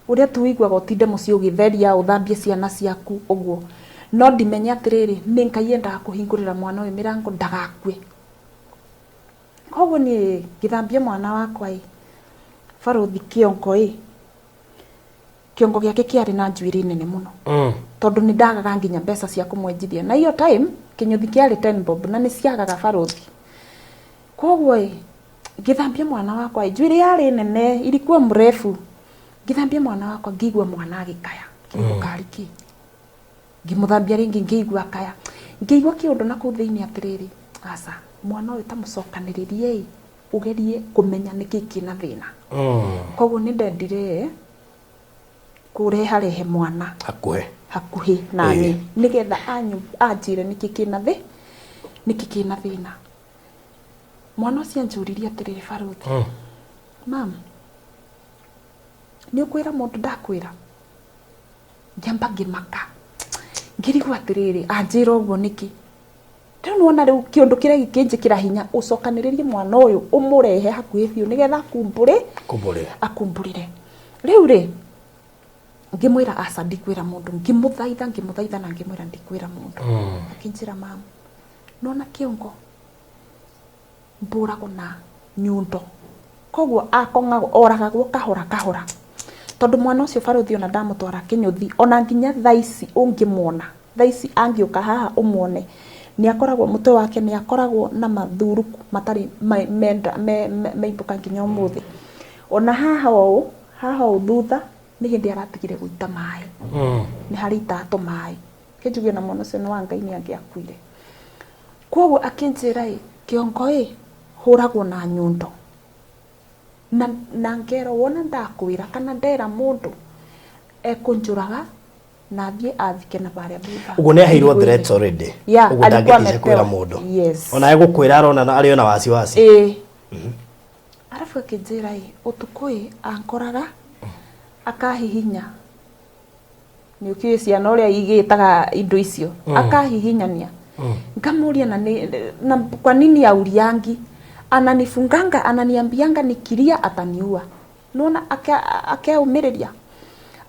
ũrĩa tu ũiguaga ũtinde mũciĩ ũgĩtheria ũthambie ciana ciaku ũguo, no ndimenye atĩrĩrĩ, nĩ Ngai endaga kũhingũrĩra mwana ũyũ mĩrango ndagakue. Koguo niĩ ngĩthambia mwana wakwa ĩ, barũthi kĩongo ĩ, kĩongo gĩake kĩarĩ na njuĩrĩ nene mũno, tondũ nĩ ndagaga nginya mbeca cia kũmwenjithia, na hiyo time kĩnyũthi kĩarĩ 10 bob na nĩ ciagaga barũthi. Koguo ĩ, ngĩthambia mwana wakwa ĩ, njuĩrĩ yarĩ nene, ilikuwa mrefu. Ngĩthambia mwana wakwa ngĩigua mwana agĩkaya, ngĩigua karĩ kĩ, ngĩmũthambia rĩngĩ ngĩigua akaya, ngĩigua kĩũndũ na kũu thĩinĩ atĩrĩrĩ, aca, mwana ũyũ tamũcokanĩrĩrie ĩ, ũgerie kũmenya nĩkĩ kĩna thĩna. Koguo nĩ ndendire kũreharehe mwana hakuhĩ hakuhĩ nani, nĩgetha anjĩre nĩkĩ kĩna thĩ, nĩkĩ kĩna thĩna. Mwana ũcio anjũririe atĩrĩrĩ, barũthi, mam, nĩ ũkwĩra mũndũ ndakwĩra? Ngĩamba ngĩmaka, ngĩrigwo atĩrĩrĩ, anjĩra ũguo nĩkĩ? Rĩu nĩwona rĩu kĩũndũ kĩrĩa gĩkĩnjĩkĩra hinya, ũcokanĩrĩrie mwana ũyũ ũmũrehe hakuhĩ biũ nĩgetha akumbũre, Kumbũrĩre. Akumbũrĩre. Rĩu rĩ, ngĩmwĩra aca, ndikwĩra mũndũ, ngĩmũthaitha, ngĩmũthaitha na ngĩmwĩra ndikwĩra mũndũ. Akĩnjĩra mam, nona kĩongo mbũragwo na nyundo, koguo akong'agwo, oragagwo kahora kahora, tondũ mwana ũcio barũthi ona ndamũtwara kĩnyũthi, ona nginya thaa ici ũngĩmuona, thaa ici angĩũka haha ũmuone, nĩ akoragwo mũtwe wake nĩ akoragwo na mathuruku matarĩ menda meimbũka nginya ũmũthĩ. Ona haha ũũ, haha ũũ thutha nĩ hĩndĩ aratigire gũita maĩ, nĩ harĩ itatũ maĩ, kĩnjuge na mwana ũcio nĩ wa Ngai nĩ angĩakuire. Koguo akĩnjĩra ĩ, kĩongo ĩ, hũragwo na nyundo, na ngero wona ndakwĩra kana ndera mũndũ ekũnjũraga na athiĩ athike na barĩa thutha. Ũguo nĩ aheirwo threats already. Yeah, ũguo alikuwa ndangĩtice kwĩra amepewa. mũndũ. Yes. Ona egũkwĩra arona arĩ ona wasiwasi. Ĩĩ. Arabu akĩnjĩra ĩ, ũtukũ ĩ, ankoraga akahihinya, nĩ ũkĩũĩ ciana ũrĩa igĩtaga indo icio, akahihinyania. Ngamũria na, na kwa nini auriangi ananifunganga, ananiambianga nikilia ataniua. Nona akeumĩrĩria.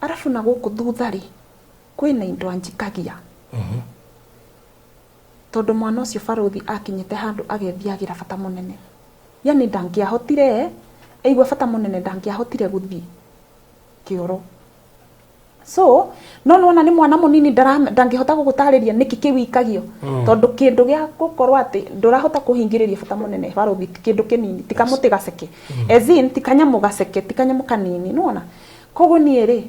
Arabu na gũkũ thutha rĩ, kwĩna indo anjikagia, tondũ mwana ũcio barũthi akinyĩte handũ agethiagĩra bata mũnene, yani ndangĩahotire, aigua bata mũnene ndangĩahotire gũthiĩ kĩoro. So no nĩwona nĩ mwana mũnini ndangĩhota gũgũtarĩria nĩkĩ kĩu ikagio. Tondũ kĩndũ gĩa gũkorwo atĩ ndũrahota kũhingĩrĩria bata mũnene barũthi ti kĩndũ kĩnini, ti kamũtĩ gaceke. As in ti kanyamũ gaceke, ti kanyamũ kanini, nĩwona? Koguo niĩ rĩ,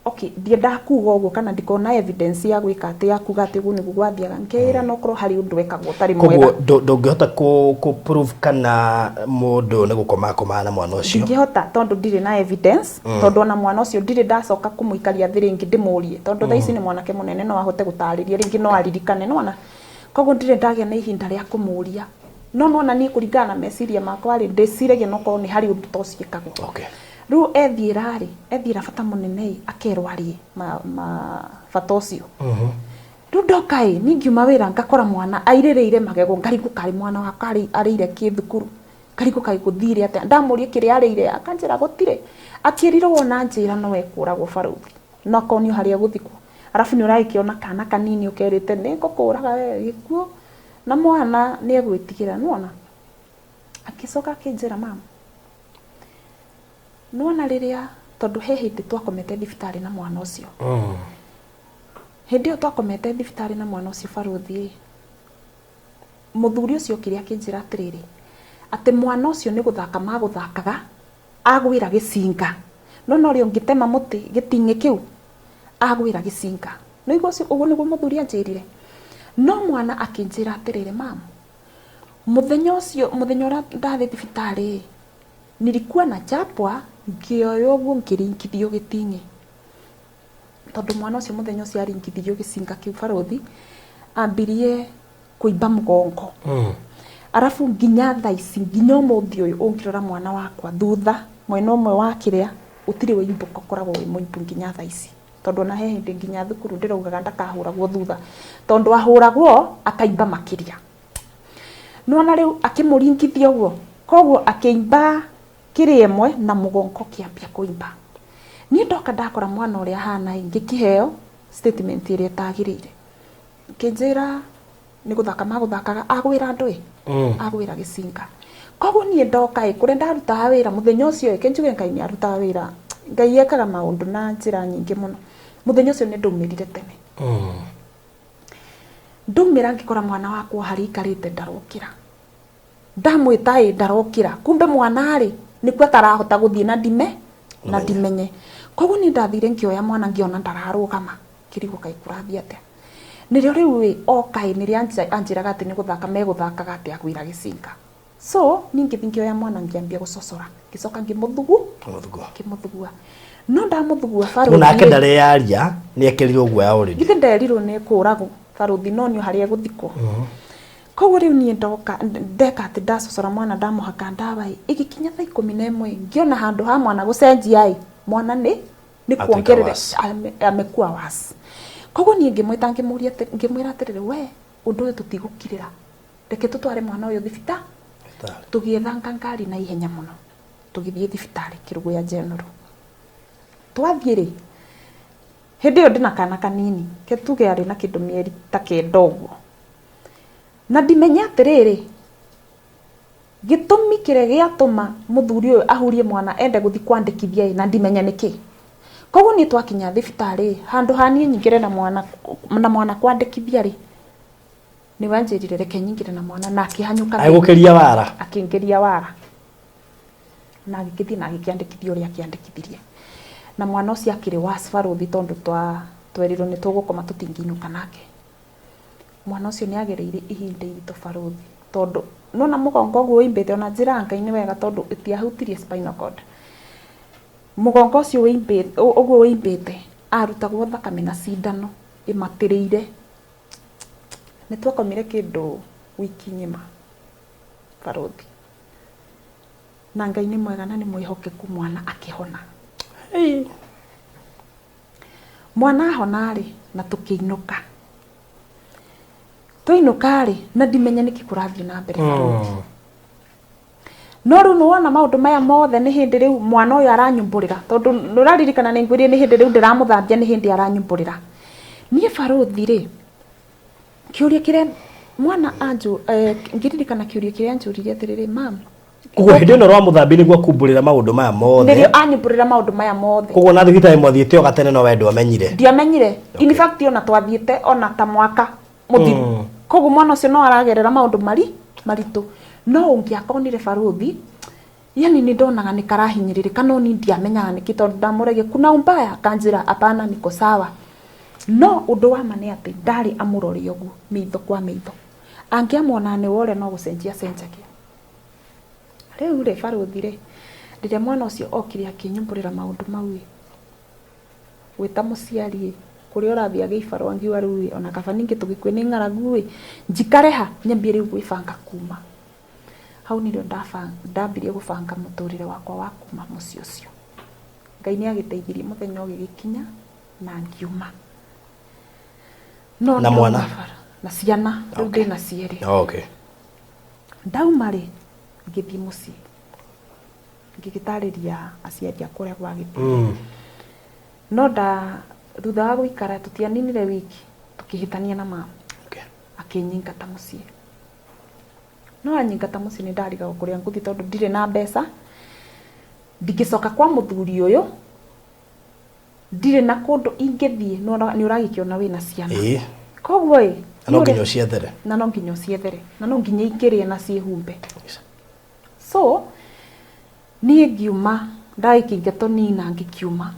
okay, ndiendaga kuga ũguo kana ndikona evidence ya gwĩka atĩ ya kuga atĩ ũguo nĩguo gwathiaga. Nkeĩra no korwo harĩ ũndũ wekagwo ũtarĩ mwega. Koguo ndũngĩhota kũ prove kana mũndũ nĩ gũkoma akomaga na mwana ũcio. Ndingĩhota tondũ ndirĩ na evidence. Tondũ ona mwana ũcio ndirĩ ndacoka kũmũikaria thĩ rĩngĩ ndĩmũrie, tondũ thaa ici nĩ mwanake mũnene no ahote gũtarĩria rĩngĩ no aririkane, nĩwona? Koguo ndirĩ ndagĩa na ihinda rĩa kũmũria. No nĩwona niĩ kũringana na meciria makwa rĩ, ndĩciragia no korwo nĩ harĩ ũndũ ta ũcio ĩkagwo. Rĩu ethiĩra rĩ, ethiĩra bata mũnene ĩ, akerwo arĩe ma bata ũcio. Rĩu ndoka ĩ, niĩ ngiuma wĩra ngakora mwana airĩrĩire magego, ngarigwo karĩ mwana wakwa arĩire kĩ thukuru, ngarigwo kaĩ gũthire atĩa. Ndamũria kĩrĩa arĩire, akanjĩra gũtirĩ. Akĩrirwo ona njĩra no ekũragwo barũthi, no akonio harĩa egũthikwo. Arabu nĩ ũragĩkĩona kana kanini ũkerĩte nĩ ngũkũraga we gĩkuũ, na mwana nĩ egwĩtigĩra, nĩwona? Akĩcoka akĩnjĩra mama, nĩwona rĩrĩa tondũ he hĩndĩ twakomete thibitarĩ na mwana ũcio. Hĩndĩ ĩyo twakomete thibitarĩ na mwana ũcio barũthi ĩ, mũthuri ũcio okire akĩnjĩra atĩrĩrĩ, atĩ mwana ũcio nĩ gũthaka magũthakaga, agwĩra gĩcinga. No no ũrĩa ũngĩtema mũtĩ gĩting'ĩ kĩu, agwĩra gĩcinga. Nĩguo ũcio, ũguo nĩguo mũthuri anjĩrire. No mwana akĩnjĩra atĩrĩrĩ, mama, mũthenya ũcio, mũthenya ũrĩa ndathiĩ thibitarĩ ĩ, nilikuwa na chapwa, ngĩoywo ũguo ngĩringithio gĩting'ĩ. Tondũ mwana ũcio mũthenya ũcio aringithirio gĩcinga kĩu barũthi, ambirie kũimba mũgongo. Arabu nginya thaa ici, nginya ũmũthĩ ũyũ ũngĩrora mwana wakwa thutha, mwena ũmwe wa kĩrĩa, ũtirĩ wĩimbũka, ũkoragwo wĩ mũimbu nginya thaa ici. Tondũ ona he hĩndĩ nginya thukuru ndĩraugaga ndakahũragwo thutha. Tondũ ahũragwo, akaimba makĩria. Nĩwona rĩu akĩmũringithia ũguo, koguo akĩimba kĩrĩa ĩmwe na mũgongo ũkĩambia kũimba. Niĩ ndoka ndakora mwana ũrĩa ahana ĩ, ngĩkĩheo statement ĩrĩa ĩtagĩrĩire. Ngĩnjĩra nĩ gũthaka magũthakaga, agwĩra andũ ĩ, agwĩra gĩcinga. Koguo niĩ ndoka ĩ, kũrĩa ndarutaga wĩra mũthenya ũcio ĩ, kĩnjuge Ngai nĩ arutaga wĩra, Ngai ekaga maũndũ na njĩra nyingĩ mũno. Mũthenya ũcio nĩ ndaumĩrire tene. Ndaumĩra ngĩkora mwana wakwa harĩa aikarĩte ndarokĩra. Ndamwĩta ĩ ndarokĩra. Kumbe mwana rĩ, nĩkuo atarahota gũthiĩ na ndime, na ndimenye. Koguo niĩ ndathire ngĩoya mwana ngĩona ndararũgama. Ngĩrigwo kaĩ kũrathiĩ atĩa. Nĩrĩo rĩu ĩ, oka ĩ, nĩrĩo anjĩraga atĩ nĩ gũthaka megũthakaga atĩ agwĩra gĩcinga. So, niĩ ngĩthiĩ ngĩoya mwana ngĩambia gũcocora. Ngĩcoka ngĩmũthugu, ngĩmũthugua. No ndamũthugua barũthi. Nake ndareyaria, nĩ ekĩrirwo guoya already. Githĩ nderirwo nĩ ekũragwo barũthi, no nĩ harĩa egũthikwo. Koguo rĩu niĩ ndoka, ndeka atĩ ndacocora mwana ndamũhaka ndawa ĩ, ĩgĩkinya thaa ikũmi na ĩmwe ngĩona handũ ha mwana gũcenjia ĩ, mwana nĩ Atuĩka kuongerera worse. amekuwa worse. Koguo niĩ ngĩmwĩta ngĩmũria atĩ, ngĩmwĩra atĩrĩrĩ, we ũndũ ũyũ tũtigũkirĩra, reke tũtware mwana ũyũ thibitarĩ. Tũgĩethanga ngari na ihenya mũno, tũgĩthiĩ thibitarĩ Kĩrũgũya General. Twathiĩ rĩ, hĩndĩ ĩyo ndĩna kana kanini, ke tuge arĩ na kĩndũ mĩeri ta 9 ũguo. Na ndimenye atĩrĩrĩ, gĩtũmi kĩrĩa gĩatũma mũthuri ũyũ ahurie mwana ende gũthiĩ kwandĩkithia ĩ, na ndimenye nĩkĩ. Koguo niĩ twakinya thibitarĩ, handũ ha niĩ nyingĩre na mwana, na mwana kwandĩkithia rĩ, nĩwe anjĩrire reke nyingĩre na mwana, na akĩhanyũka thĩ. Agĩgũkĩria wara. Akĩngĩria wara. Na agĩkĩthiĩ na agĩkĩandĩkithia ũrĩa akĩandĩkithirie. Na mwana ũcio akĩrĩ wa barũthi tondũ twerirwo nĩ tũgũkoma tũtingĩinũka nake. Mwana ũcio nĩ agereire ihinda iritũ barũthi, tondũ nona mũgongo ũguo ũimbĩte, ona njĩra Ngai nĩ wega tondũ ĩtiahutirie spinal cord. Mũgongo ũcio ũimbĩte, ũguo ũimbĩte, arutagwo thakame na cindano ĩmatĩrĩire. Nĩ twakomire kĩndũ wiki ng'ima barũthi. Na Ngai nĩ mwega na nĩ mwĩhokeku, mwana akĩhona. Mwana ahona rĩ, na tũkĩinũka. Twainũka rĩ, na ndimenye nĩkĩ kũrathiĩ na mbere barũthi. No rĩu nĩwona maũndũ maya mothe nĩ hĩndĩ rĩu mwana ũyũ aranyumbũrĩra, tondũ nĩũraririkana nĩ ngwĩrire nĩ hĩndĩ rĩu ndĩramũthambia, nĩ hĩndĩ aranyumbũrĩra. Niĩ barũthi rĩ, kĩũria kĩrĩa mwana anjũ, ngĩririkana kĩũria kĩrĩa anjũririe atĩrĩrĩ, mam, Koguo hĩndĩ ĩno rwamũthambia nĩguo akumbũrĩra maũndũ maya mothe. Nĩrĩo anyumbũrĩra maũndũ maya mothe. Koguo na thibitarĩ mwathiĩte o gatene no we ndwamenyire. Ndiamenyire. In fact ona twathiĩte ona ta mwaka mũthiru. Koguo mwana ũcio no aragerera maũndũ maritũ. No ũngĩakonire barũthi, yani nĩ ndonaga nĩ karahinyĩrĩrĩka no niĩ ndiamenyaga nĩkĩ tondũ ndamũragia kuna umbaya akanjĩra hapana niko sawa. No ũndũ wa ma nĩ atĩ ndarĩ amũrore ũguo maitho kwa maitho. Angĩamuona nĩ wore no gũcenjia acenjagia. Rĩu rĩ barũthi rĩ, rĩrĩa mwana ũcio okire akĩnyumbũrĩra maũndũ mau ĩ, gwĩta mũciari ĩ, kũrĩa ũrathiĩ agĩibarũa ngiuga rĩu ĩ, ona kaba ningĩ tũgĩkue nĩ ng'aragu ĩ, njikare ha nyambie rĩu gwĩbanga kuma. Hau nĩrĩo ndambirie gũbanga mũtũrĩre wakwa wa kuma mũciĩ ũcio. Ngai nĩ agĩteithirie mũthenya ũgĩgĩkinya na ngiuma. No Na mwana? Na ciana, rĩu ndĩna cierĩ. Okay. Ndauma rĩ, ngĩthiĩ mũciĩ. Ngĩgĩtarĩria aciari akwa ũrĩa gwagĩthiĩ. No thutha wa gũikara tũtianinire wiki, tũkĩhĩtania na mama. Okay. Akĩnyingata mũciĩ. No anyingata mũciĩ nĩ ndarigagwo kũrĩa ngũthiĩ tondũ ndirĩ na mbeca. Ndingĩcoka kwa mũthuri ũyũ, ndirĩ na kũndũ ingĩthiĩ, nĩ ũragĩkĩona wĩna ciana. Ĩĩ. Koguo ĩ, Na no nginya ũciethere. Na no nginya ũciethere. Na no nginya ikĩrĩe na ciĩhumbe. So, niĩ ngiuma, ndagĩkĩingatwo niĩ na ngĩkiuma.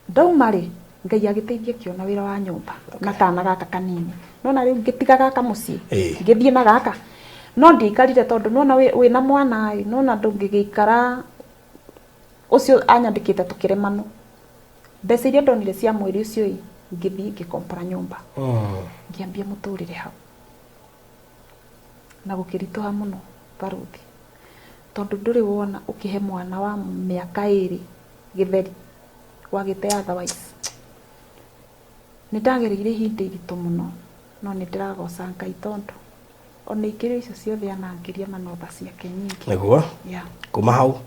Ndauma rĩ, Ngai agĩteithia ngĩona wĩra wa nyũmba na kana gaka kanini. Nona rĩu ngĩtiga gaka mũciĩ, ngĩthiĩ na gaka. No ndiaikarire tondũ nona wĩna mwana ĩ, nona ndũngĩgĩikara ũcio anyandĩkĩte tũkĩremanwo. Mbeca iria ndonire cia mweri ũcio ĩ, ngĩthiĩ ngĩkombora nyũmba. Ngĩambia mũtũrĩre hau. Na gũkĩritũha mũno barũthi. Tondũ ndũrĩ wona ũkĩhe mwana wa mĩaka 2 gĩtheri wagĩte otherwise. Nĩ ndagereire ihinda iritũ mũno, no nĩ ndĩragoca Ngai tondũ ona ikĩro icio ciothe anangĩria manotha ciake nyingĩ. Nĩguo? Yeah. Kuma hau?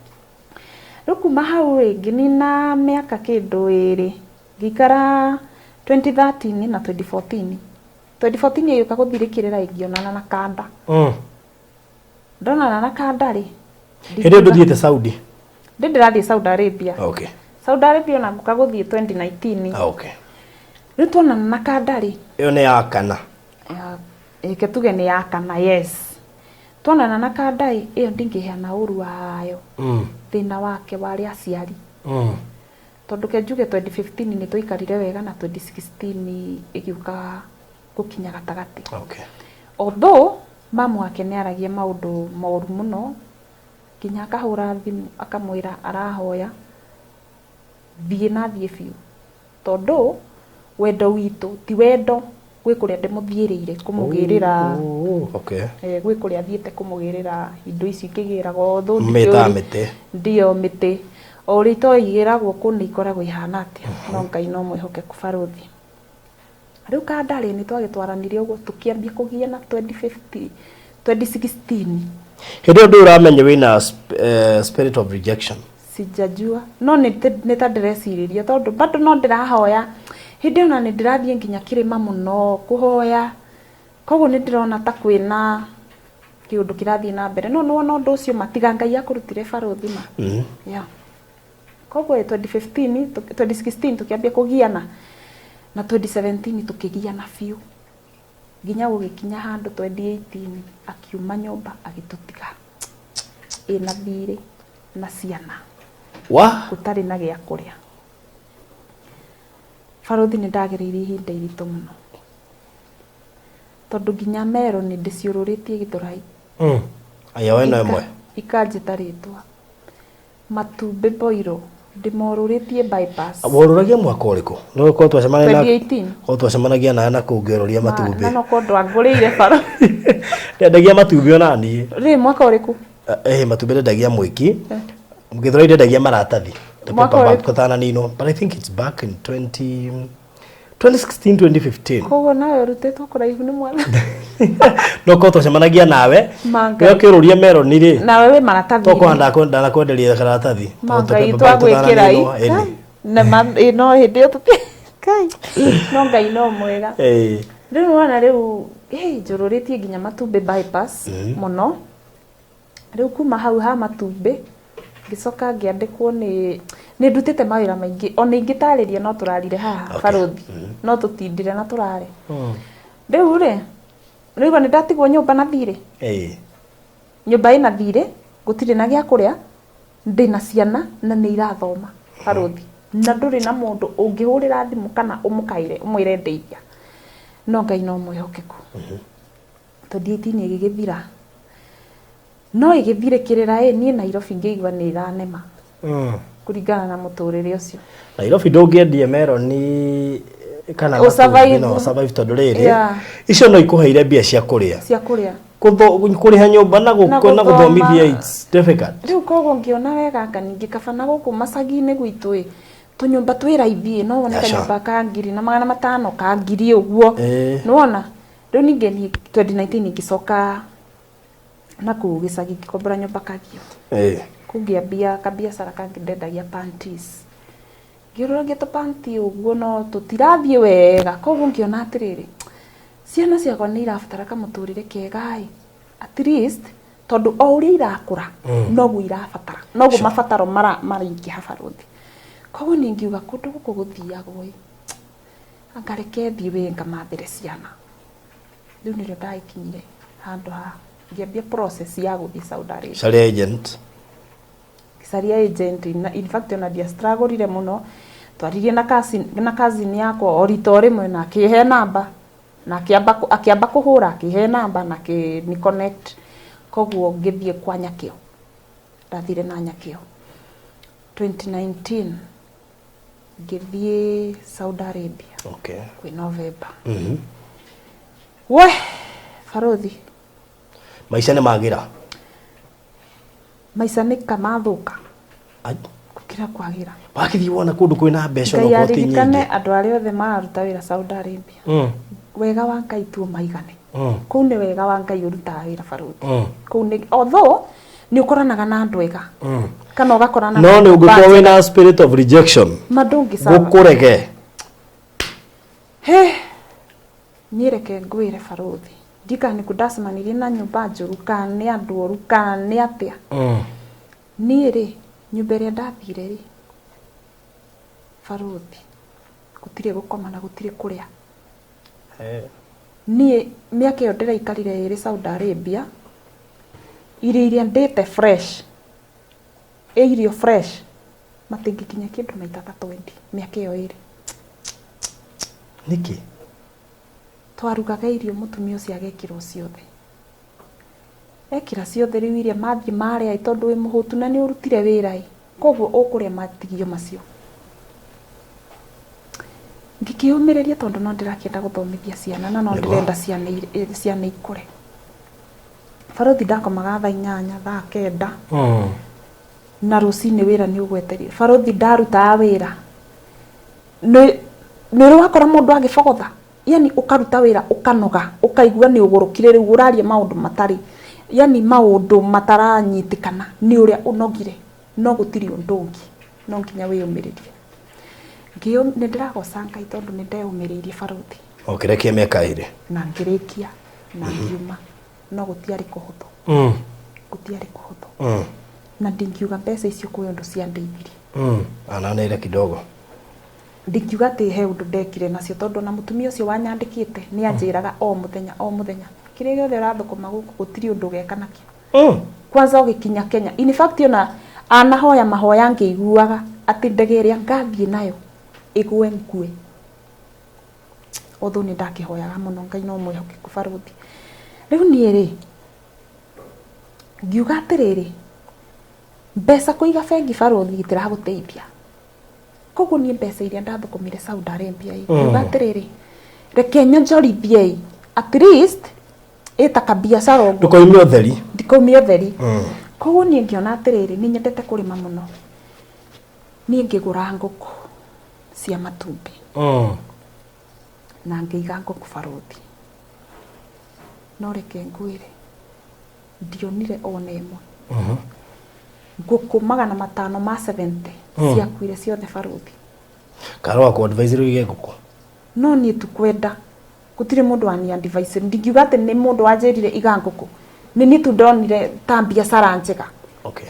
Rĩu kuma hau rĩ, ngĩnina mĩaka kĩndũ 2, ngĩikara 2013 na 2014. 2014 ĩgĩũka gũthirĩkĩrĩra ĩngĩonana na kanda. Ndonana na kanda rĩ, Hĩndĩ ĩyo ndũthiĩte Saudi? Ndĩ ndĩrathiĩ Saudi Arabia. Okay. Saudi Arabia ona ngũka gũthiĩ 2019. Okay. Rĩu tuonana na kanda rĩ, Ĩyo nĩ ya kana. Reke tuge nĩ ya kana, yes. Tuonana na kanda ĩ, ĩyo ndingĩheana ũru wayo. Thĩna wake warĩ aciari. Tondũ ke njuge 2015 nĩ twaikarire wega na 2016 ĩgĩũka gũkinya gatagatĩ. Okay. Although mamu wake nĩ aragia maũndũ moru mũno, nginya akahũra thimũ akamwĩra arahoya thiĩ na thiĩ biũ. Tondũ wendo witũ ti wendo gwĩ kũrĩa ndĩmũthiĩrĩire kũmũgĩrĩra. Okay. Gwĩ kũrĩa thiĩte kũmũgĩrĩra indo ici ikĩgĩragwo thũ Mĩtaga mĩtĩ. Ndio mĩtĩ. O ũrĩa itoĩ igĩragwo kũ nĩ ikoragwo ihana atĩa. No Ngai no mwĩhokeku barũthi. Rĩu kanda rĩ, nĩ twagĩtwaranire ũguo tũkĩambia kũgiana 2016. Hĩndĩ ĩyo ndũĩ ũramenya wĩna spirit of rejection. Sijajua. No nĩ ta ndĩrecirĩria tondũ bado no ndĩrahoya. Hĩndĩ ĩyo na nĩ ndĩrathiĩ nginya kĩrĩma mũno kũhoya. Koguo nĩ ndĩrona ta kwĩna kĩũndũ kĩrathiĩ na mbere. No nĩwona ũndũ ũcio matiga Ngai akũrutire barũthi ma. Yeah. Koguo 2015, 2016 tũkĩambia kũgiana. Na 2017 tũkĩgiana biũ. Nginya gũgĩkinya handũ 2018 akiuma nyũmba agĩtũtiga. Ĩna thirĩ na ciana. Wa? Gũtarĩ na gĩa kũrĩa. Barũthi nĩ ndagereire ihinda iritũ mũno. Tondũ nginya mero nĩ ndĩciũrũrĩtie Gĩthũrai. Aya we no ĩmwe. Ikanjĩta rĩtwa. Matumbĩ boiro ndĩmorũrĩtie bypass. Worũragia mwaka ũrĩkũ? No ũkorwo twacemania na 2018. Korwo twacemanagia nawe na kũu ngĩũrũria matumbĩ. Na no korwo ndwangũrĩire baro. Ndendagia matumbĩ ona niĩ. Rĩ mwaka ũrĩkũ? Matumbĩ ndendagia mwĩki. Gĩthũrai ndendagia maratathi. The Mwaka paper bag ũrĩkũ? tũtananinwo. But I think it's back in 2016, 2015. Koguo nawe ũrutĩtwo kũraihu nĩ mwana. No korwo twacemanagia nawe. Ma Ngai. Nĩ ũkĩũrũria meroni rĩ. Nawe wĩ maratathi. Tokorwo ndanakwenderia karatathi. Ma Tondũ Ngai paper bag twagwĩkĩra tũtananinwo, i. ĩni. Na ma no hĩndĩ ĩyo tũti. Kai. No Ngai no mwega. Rĩu nĩwona rĩu, hey, njũrũrĩtie nginya matumbĩ bypass mũno. Rĩu kuma hau ha matumbĩ ngĩcoka ngĩandĩkwo nĩ nĩ ndutĩte mawĩra maingĩ ona ingĩtarĩria no tũrarire haha. Okay. Barũthi no tũtindire na tũrare. Rĩu rĩ rĩu nĩ ndatigwo nyũmba na thirĩ. Nyũmba ĩna thirĩ, gũtirĩ na gĩa kũrĩa, ndĩna ciana na nĩ irathoma barũthi, na ndũrĩ na mũndũ ũngĩhũrĩra thimũ kana ũmũkaĩre ũmwĩre ndeithia, no Ngai no mwĩhokeku. 2018 ĩgĩgĩthira no ĩgĩthirĩkĩrĩra ĩ niĩ Nairobi ngĩigua nĩ ĩranema kũringana na mũtũrĩre ũcio. Nairobi ndũngĩendia meroni kana Ũ survive. matumbĩ no survive tondũ rĩrĩ icio no ikũheire mbia cia kũrĩa. Cia kũrĩa. Kũrĩha nyũmba na Na na gũthoma. gũthomithia it's difficult. Rĩu koguo ngĩona wega anga ningĩ kaba na gũkũ macagi-inĩ gwitũ ĩ tũnyũmba twĩ raithi ĩ no wone Yeah, sure. kanyũmba ka 1,500 ka 1,000 ũguo. Nĩwona rĩu ningĩ niĩ 2019 ngĩcoka na kũu gĩcagi ngĩkombora nyũmba Kagio. Kũu ngĩambia kabiacara kangĩ ndendagia panties, ngĩũrũragia tũpanti ũguo no tũtirathiĩ wega, koguo ngĩona atĩrĩrĩ ciana ciakwa nĩ irabatara kamũtũrĩre kega ĩ at least tondũ o ũrĩa irakũra noguo irabatara noguo mabataro maraingĩha barũthi, koguo niĩ ngiuga kũndũ gũkũ gũthiagwo ĩ anga reke thiĩ wĩ ngamathĩre ciana. Rĩu nĩrĩo ndagĩkinyire handũ ha ngĩambia process ya gũthiĩ Saudi Arabia. Caria agent. Ngĩcaria agent in fact ona ndiastragũrire mũno, twaririe na cousin yakwa o rita o rĩmwe na akĩhe namba na akĩamba kũhũra akĩhe namba na akĩni connect, koguo ngĩthiĩ kwa Nyakĩo, ndathire na Nyakĩo 2019 ngĩthiĩ Saudi Arabia. Kwĩ November. We barũthi. Maica nĩ magĩra. Maica nĩ kamathũka Ai. gũkĩra kwagĩra. Wakĩthiĩ wona kũndũ kwĩna mbeca Ngai onokorwo ti aririkane nyingĩ. andũ arĩa othe mararuta wĩra Saudi Arabia. Wega wa Ngai tu maigane. Kũu nĩ wega wa Ngai ũrutaga wĩra barũthi. Kũu nĩ although nĩ ũkoranaga na andũ ega kana ũgakorana No na nĩ andũ ũngĩkorwo njega. wĩna spirit of rejection Ma ndũngĩ gũkũrege. He niĩ reke ngwĩre barũthi, ndikana nĩkũ ndacemanirie na nyũmba njũru kana nĩ andũ oru kana nĩ atĩa. Niĩ rĩ nyũmba ĩrĩa ndathire rĩ barũthi gũtirĩ gũkoma na gũtirĩ kũrĩa. Niĩ mĩaka ĩyo ndĩraikarire ĩrĩ Saudi Arabia, irio iria ndĩte fresh ĩ irio fresh matingĩkinya kĩndũ maita ta 20 mĩaka ĩyo ĩrĩ. Nĩkĩ? Twarugaga irio mũtumia ũcio agekĩrwo ciothe, ekĩra ciothe rĩu iria mathiĩ marĩa ĩ tondũ wĩ mũhũtu na nĩ ũrutire wĩra ĩ koguo ũkũrĩa matigio macio. Ngĩkĩũmĩrĩria tondũ no ndĩrakĩenda gũthomithia ciana na no ndĩrenda ciana ikũre. Barũthi ndakomaga thaa 8 thaa 9 na rũcinĩ wĩra nĩ ũgweterire. Barũthi ndarutaga wĩra nĩ ũrĩ wakora mũndũ agĩbogotha, yani ũkaruta wĩra ũkanoga ũkaigua nĩ ũgũrũkire rĩu ũraria maũndũ matarĩ yani maũndũ mataranyitĩkana nĩ ũrĩa ũnogire, no gũtirĩ ũndũ ũngĩ no nginya wĩyũmĩrĩrie. Nĩ ndĩragoca Ngai tondũ nĩ ndeyũmĩrĩirie barũthi. Ũkĩrĩkia mĩaka 2. Na ngĩrĩkia na ngiuma, no gũtiarĩ kũhũthũ. Gũtiarĩ kũhũthũ. Na ndingiuga mbeca icio kwĩ ũndũ ciandeithirie. Ananĩire kidogo. Ndingiuga atĩ he ũndũ ndekire nacio tondũ ona mũtumia ũcio wanyandĩkĩte nĩ anjĩraga o mũthenya o mũthenya kĩrĩa gĩothe ũrathũkũma gũkũ gũtirĩ ũndũ ũgeka nakĩo. Kwanza ũgĩkinya Kenya in fact ona anahoya mahoya ngĩiguaga atĩ ndege ĩrĩa ngathiĩ nayo ĩgwe ngue. Although nĩ ndakĩhoyaga mũno Ngai no mwĩhokeku barũthi. Rĩu niĩ rĩ ngiuga atĩrĩrĩ mbeca kũiga bengi barũthi itiragũteithia, koguo niĩ mbeca iria ndathũkũmire Saudi Arabia ĩ ngiuga atĩrĩrĩ reke nyonjorithie ĩ at least ĩta kabiacara ũguo. Ndũkoime ũtheri. Ndikoime ũtheri. Koguo niĩ ngĩona atĩrĩrĩ nĩ nyendete kũrĩma mũno, niĩ ngĩgũra ngũkũ cia matumbĩ na ngĩiga ngũkũ barũthi, no reke ngwĩre ndionire ona ĩmwe. Ngũkũ 570 ciakuire ciothe barũthi. Karũa ku advise rĩu ngũkũ. No niĩ tu kwenda gũtirĩ mũndũ wani advise, ndingiuga atĩ nĩ mũndũ wanjĩrire iga ngũkũ, Nĩ niĩ tu ndonire ta biacara njega. Okay.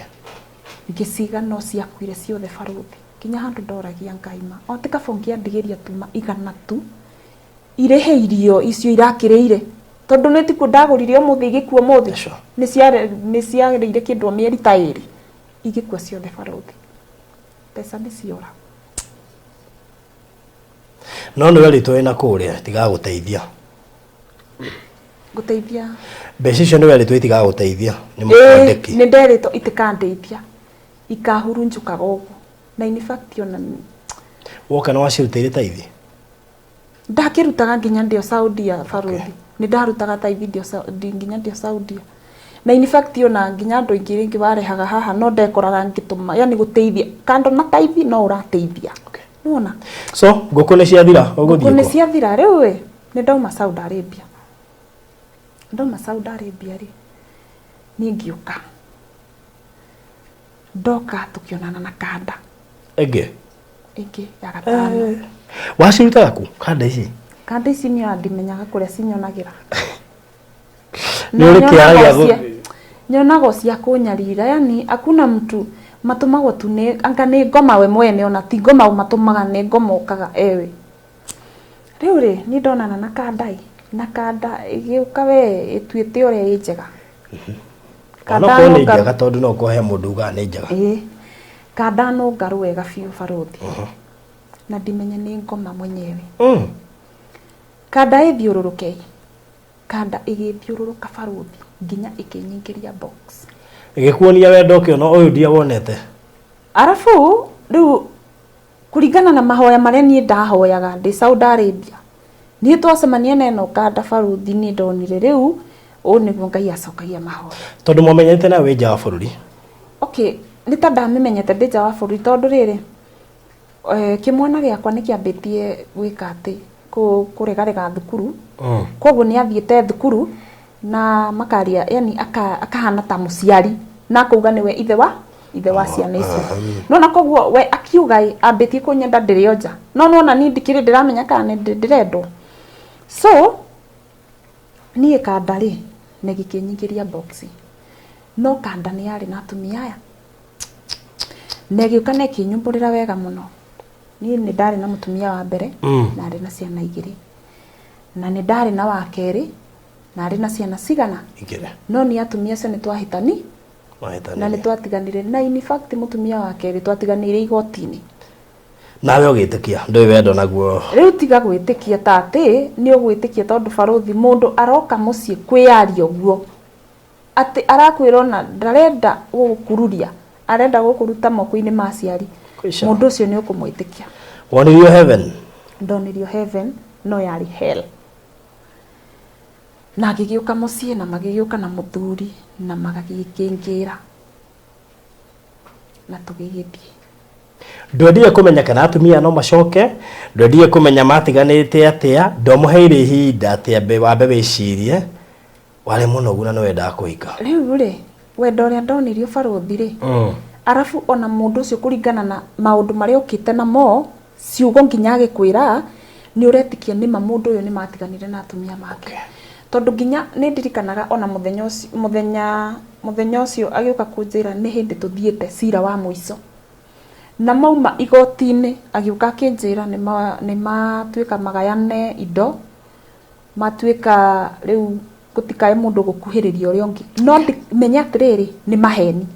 Ngĩciga no ciakuire ciothe barũthi, nginya handũ ndoragia Ngai ma o ti kaba ũngĩandigĩria tuma 100 tu irĩhe irio icio irakĩrĩire, tondũ nĩ tikuo ndagũrire ũmũthĩ igĩkua ũmũthĩ. Sure. Nĩ ciarĩire kĩndũ o mĩeri ta 2 igĩkua ciothe barũthi, mbeca nĩ ciora. No nĩ werĩtwo wĩna kũrĩa itigagũteithia. Gũteithia? Mbeca icio nĩ werĩtwo itigagũteithia nĩ Ĩĩ, mũkwandĩki. Nĩ nderĩtwo itikandeithia, ikahurunjũkaga ũguo, na in fact ona Woka nĩ wacirutĩire taithi? Ndakĩrutaga nginya ndĩo Saudia barũthi. Nĩ ndarutaga taithi nginya ndĩo Saudia, na in fact ona nginya andũ aingĩ rĩngĩ warehaga haha no ndekoraga ngĩtũma, yani gũteithia kando na taithi no ũrateithia. Nĩwona? So ngũkũ nĩ ciathira, Ngũkũ ũgũthiĩ nĩ kũ? ciathira. Rĩu ĩ nĩ ndauma Saudi Arabia. Ndauma Saudi Arabia rĩ, niĩ ngĩũka, ndoka tũkĩonana na kanda Ĩngĩ? Ĩngĩ ya gatano. Wacirutaga kũ kanda ici? Kanda ici niĩ ndimenyaga kũrĩa cinyonagĩra. Nĩ ũrĩ kĩara gĩa Nyonaga cia kũnyarira, yani hakuna mtu matũmagwo tu nĩ anga nĩ ngoma we mwene, ona ti ngoma matũmaga, nĩ ngoma ũkaga ewe. Rĩu rĩ, niĩ ndonana na kanda ĩ, na kanda ĩgĩũka we ĩtuĩte ũrĩa ĩ njega. Onokorwo nĩ nũngarũ. njega, tondũ no ũkorwo he mũndũ ugaga nĩ njega. Ĩĩ, kanda nũngarũ wega biũ barũthi, na ndimenye nĩ ngoma mwenyewe. Kanda ĩthiũrũrũke, kanda ĩgĩthiũrũrũka barũthi nginya ĩkĩnyingĩria box. Ĩgĩkuonia wendo ũkĩona ũyũ ndiawonete. Arabu rĩu kũringana na mahoya marĩa niĩ ndahoyaga ndĩ Saudi Arabia, niĩ twacemania na ĩno kanda barũthi, niĩ ndonire rĩu ũũ nĩguo Ngai acokagia mahoya. Tondũ mwamenyete nawe wĩ nja wa bũrũri? Okay, nĩ ta ndamĩmenyete ndĩ nja wa bũrũri, tondũ rĩrĩ kĩmwana gĩakwa nĩ kĩambĩtie gwĩka atĩ kũregarega thukuru. Koguo nĩ athiĩte thukuru na makaria, yani akahana ta mũciari na akauga nĩwe ithe wa ciana icio. Nona koguo we akiuga ĩ, ambĩtie kũnyenda ndĩrĩ o nja, no nona niĩ ndikĩrĩ ndĩramenya kana nĩ ndĩrendwo. So niĩ kanda rĩ nĩ gĩkĩnyingĩria box, no kanda nĩ yarĩ na atumia aya na ĩgĩũka na ĩkĩnyumbũrĩra wega mũno. Niĩ nĩ ndarĩ na mũtumia wa mbere na arĩ na ciana 2, na nĩ ndarĩ na wa kerĩ na arĩ na ciana cigana? 2. No nĩ atumia acio nĩ twahĩtani na nĩ twatiganire, na in fact mũtumia wa kerĩ twatiganĩire igoti-inĩ. Nawe ũgĩtĩkia ndũĩ wendo naguo? Rĩu tiga gwĩtĩkia ta atĩ nĩ ũgwĩtĩkia, tondũ barũthi mũndũ aroka mũciĩ kwĩyaria ũguo atĩ arakwĩra ona ndarenda gũgũkururia, arenda gũkũruta moko-inĩ ma aciari. Kũica. Mũndũ ũcio nĩ ũkũmwĩtĩkia? Wonirio heaven. Ndonirio heaven, no yarĩ hell. Na ngĩgĩũka mũciĩ na magĩgĩũka na mũthuri na magagĩkĩngĩra na tũgĩgĩthiĩ. Ndwendire kũmenya kana atumia no macoke, ndwendire kũmenya matiganĩte atĩa, ndwamũheire ihinda atĩ ambe wambe wĩcirie, warĩ mũnogu na nĩ wendaga kũhika. Rĩu rĩ, wendo ũrĩa ndonirio barũthi rĩ, arabu ona mũndũ ũcio kũringana na maũndũ marĩa okĩte namo, ciugo nginya agĩkwĩra nĩ ũretĩkia nĩma mũndũ ũyũ nĩ matiganire na atumia make, tondũ nginya nĩ ndirikanaga ona mũthenya ũcio, mũthenya ũcio agĩũka kũnjĩra nĩ hĩndĩ tũthiĩte cira wa mũico na mauma igoti-inĩ, agĩũka akĩnjĩra nĩ matuĩka magayane indo, matuĩka rĩu gũtikae mũndũ gũkuhĩrĩria ũrĩa ũngĩ. No menya atĩrĩrĩ, nĩ maheni,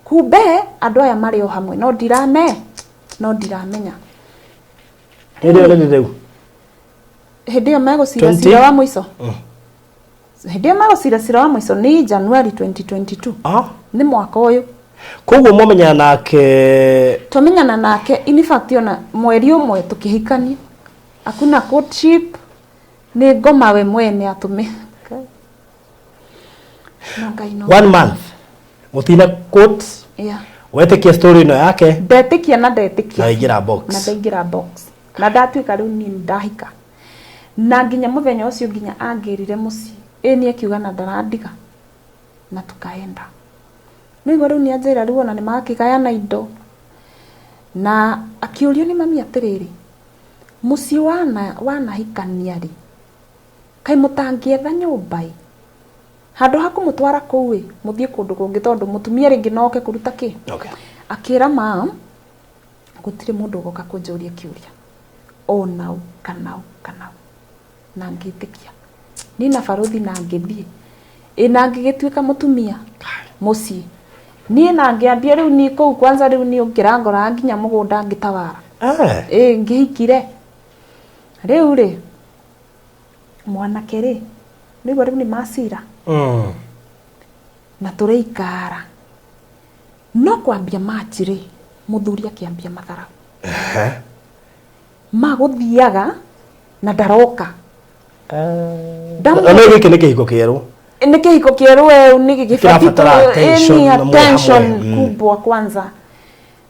kumbe andũ aya marĩ o hamwe, no ndiramenya. Hĩndĩ ĩyo nĩ rĩu? Hĩndĩ ĩyo megũcira 20? Cira wa mũico, hĩndĩ ĩyo megũcira cira wa mũico nĩ January 2022. Ah. Nĩ mwaka ũyũ. Koguo mwamenyana nake? Twamenyana nake in fact ona mweri 1 tũkĩhikania, hakuna courtship, nĩ ngoma we mwene atũme no Ngai no. One month mũtina court? Wetĩkia story ĩno yake? Ndetĩkia na ndetĩkia. Na waingĩra box. Na ndaingĩra box na ndatuĩka rĩu niĩ nĩ ndahika, na nginya mũthenya ũcio nginya angĩrire mũciĩ ĩ niĩ akiuga na ndarandiga na tukaenda nĩguo rĩu nĩ anjĩra rĩu ona nĩ makĩgayana indo, na akĩũrio nĩ mami atĩrĩrĩ, mũciĩ wanahikania rĩ, kaĩ mũtangĩetha nyũmba ĩ? Handũ ha kũmũtwara kũu ĩ, mũthiĩ kũndũ kũngĩ tondũ mũtumia rĩngĩ no oke kũruta kĩ. Akĩra mam, gũtirĩ mũndũ ũgoka kũnjũria kĩũria onau kanau kanau, na ngĩtĩkia niĩ na barũthi na ngĩthiĩ ĩ na ngĩgĩtuĩka mũtumia mũciĩ niĩ na ngĩambia rĩu niĩ kũu kwanza rĩu niĩ ngĩrangoraga nginya mũgũnda ngĩtawara. Ĩ ngĩhikire rĩu rĩ mwanake rĩ nĩguo rĩu nĩ macira na tũreikara no kwambia March rĩ mũthuri akĩambia matharau magũthiaga na ndaroka. Na no gĩkĩ nĩ kĩhiko kĩerũ. Nĩ kĩhiko kĩerũ we nĩ gĩgĩbatiĩ Kĩrabatara attention ĩni na mwĩ attention hamwe. Kubwa kwanza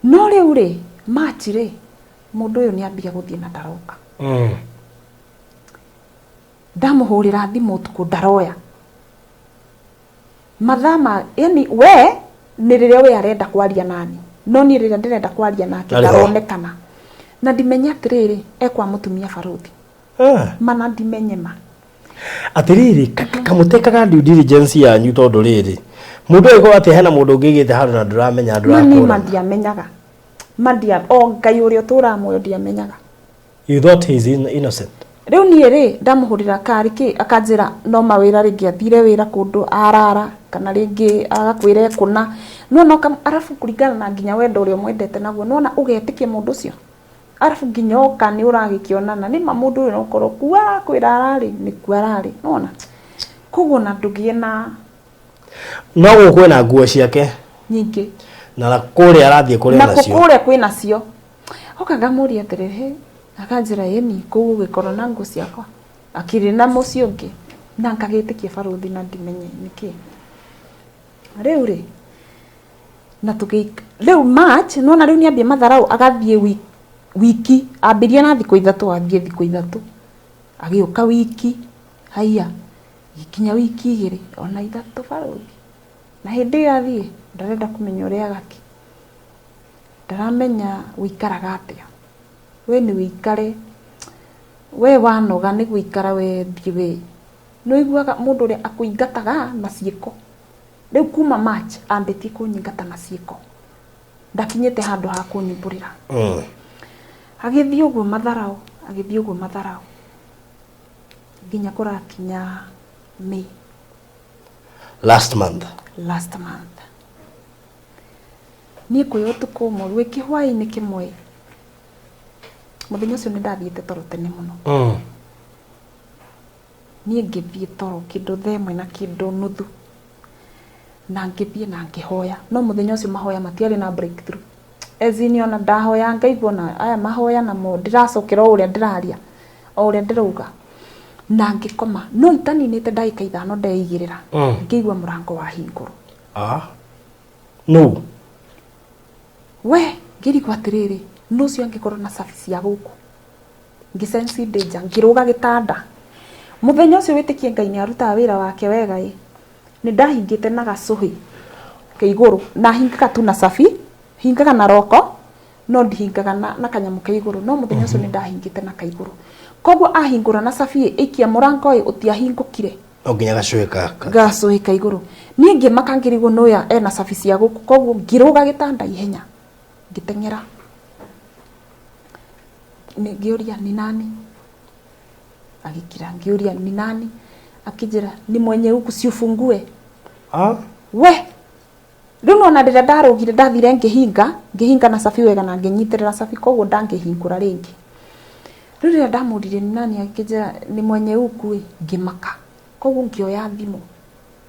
no rĩu rĩ March rĩ mũndũ ũyũ nĩ ambia gũthiĩ na ndaroka. Ndamũhũrĩra thimũ ũtukũ ndaroya mathaa ma yani we nĩ rĩrĩa we arenda kwaria nani no niĩ rĩrĩa ndĩrenda kwaria nake Arĩ ho. ndaronekana na ndimenye atĩrĩrĩ ekwa mũtumia barũthi mana ndimenye ma. Atiriri kamũtekaga due diligence yanyu tondũ rĩrĩ mũndũ ũyũ atĩ hena mũndũ ũngĩgĩte handũ na ndũramenya Ma niĩ ma ndũrakũrana. ndiamenyaga ma ndia o Ngai ũrĩa ũtũraga muoyo ndiamenyaga. You thought he is innocent. Rĩu niĩ rĩ ndamũhũrĩra karĩ kĩ akanjĩra no mawĩra rĩngĩ athire wĩra kũndũ arara kana rĩngĩ agakwĩra ekũna nona arabu kũringana na nginya wendo ũrĩa ũmwendete naguo nona ũgetĩkia mũndũ ũcio arabu nginya oka nĩ ũragĩkĩonana nĩ ma mũndũ ũyũ nokorwo kuo arakwĩra ararĩ nĩ kuo ararĩ nona koguo na ndũgĩe na No gũkũ kwĩna nguo ciake nyingĩ na kũrĩa arathiĩ kũrĩ na nacio. kũrĩa kwĩ nacio oka ngamũria atĩrĩrĩ "Hĩ," akanjĩra ĩni kũu gũgĩkorwo na nguo ciakwa akĩrĩ na mũciĩ ũngĩ na ngagĩtĩkia barũthi na ndimenye nĩkĩ rĩu rĩ na tũgĩ rĩu March nona rĩu nĩambia matharau agathiĩ wiki ambirie na thikũ ithatũ athiĩ thikũ ithatũ agĩũka wiki haiya gĩkinya wiki igĩrĩ ona ithatũ barũthi na hĩndĩ ĩyo athiĩ ndarenda kũmenya ũrĩa agaki ndaramenya wĩikaraga atĩa we nĩ wĩikare we wanoga nĩ gũikara we thiĩ we nĩ ũiguaga mũndũ ũrĩa akũingataga na ciĩko rĩu kuma March ambĩtie kũnyingata na ciĩko ndakinyĩte handũ ha kũnyumbũrĩra. Agĩthiĩ ũguo matharau agĩthiĩ ũguo matharau nginya kũrakinya May. Last month. Last month niĩ kwĩ ũtukũ ũmwe gwĩ kĩhwaĩ-inĩ kĩmwe mũthenya ũcio nĩ ndathiĩte toro tene mũno. Niĩ ngĩthiĩ toro kĩndũ thaa ĩmwe na kĩndũ nuthu na ngĩthiĩ na ngĩhoya no mũthenya ũcio mahoya matiarĩ na breakthrough as in ona ndahoya ngaigua ona aya mahoya namo ndĩracokera o ũrĩa ndĩraria o ũrĩa ndĩrauga na ngĩkoma no itaninĩte ndagĩka ithano ndeigĩrĩra ngĩigua mũrango wahingũrwo. No. We ngĩrigwo atĩrĩrĩ nũ ũcio angĩkorwo na service ya gũkũ ngĩsense danger ngĩrũga gĩtanda mũthenya ũcio wĩtĩkie Ngai nĩ arutaga wĩra wake wega ĩ nĩ ndahingĩte na gacũhĩ ke igũrũ na hingaga tu na cabi hingaga na roko no ndihingaga na kanyamũ ke igũrũ no mũthenya ũcio nĩ ndahingĩte na kaigũrũ koguo ahingũra na cabi ĩ ĩikia mũrango ĩ ũtiahingũkire No nginya gacũhĩ ka gacũhĩ ka igũrũ niĩ ngĩmaka ngĩrigwo nũ ũyũ ena cabi cia gũkũ koguo ngĩrũga gĩtanda ihenya ngĩteng'era ngĩũria ni nani agĩkira ngĩũria ni nani akĩnjĩra ni mwenye huku si ufungue. We rĩu nona rĩrĩa ndarũgire ndathire ngĩhinga ngĩhinga na cabi wega na ngĩnyitĩrĩra cabi koguo ndangĩhingũra rĩngĩ rĩu rĩrĩa ndamũririe ni nani akĩnjĩra ni mwenye huku ĩ ngĩmaka koguo ngĩoya thimũ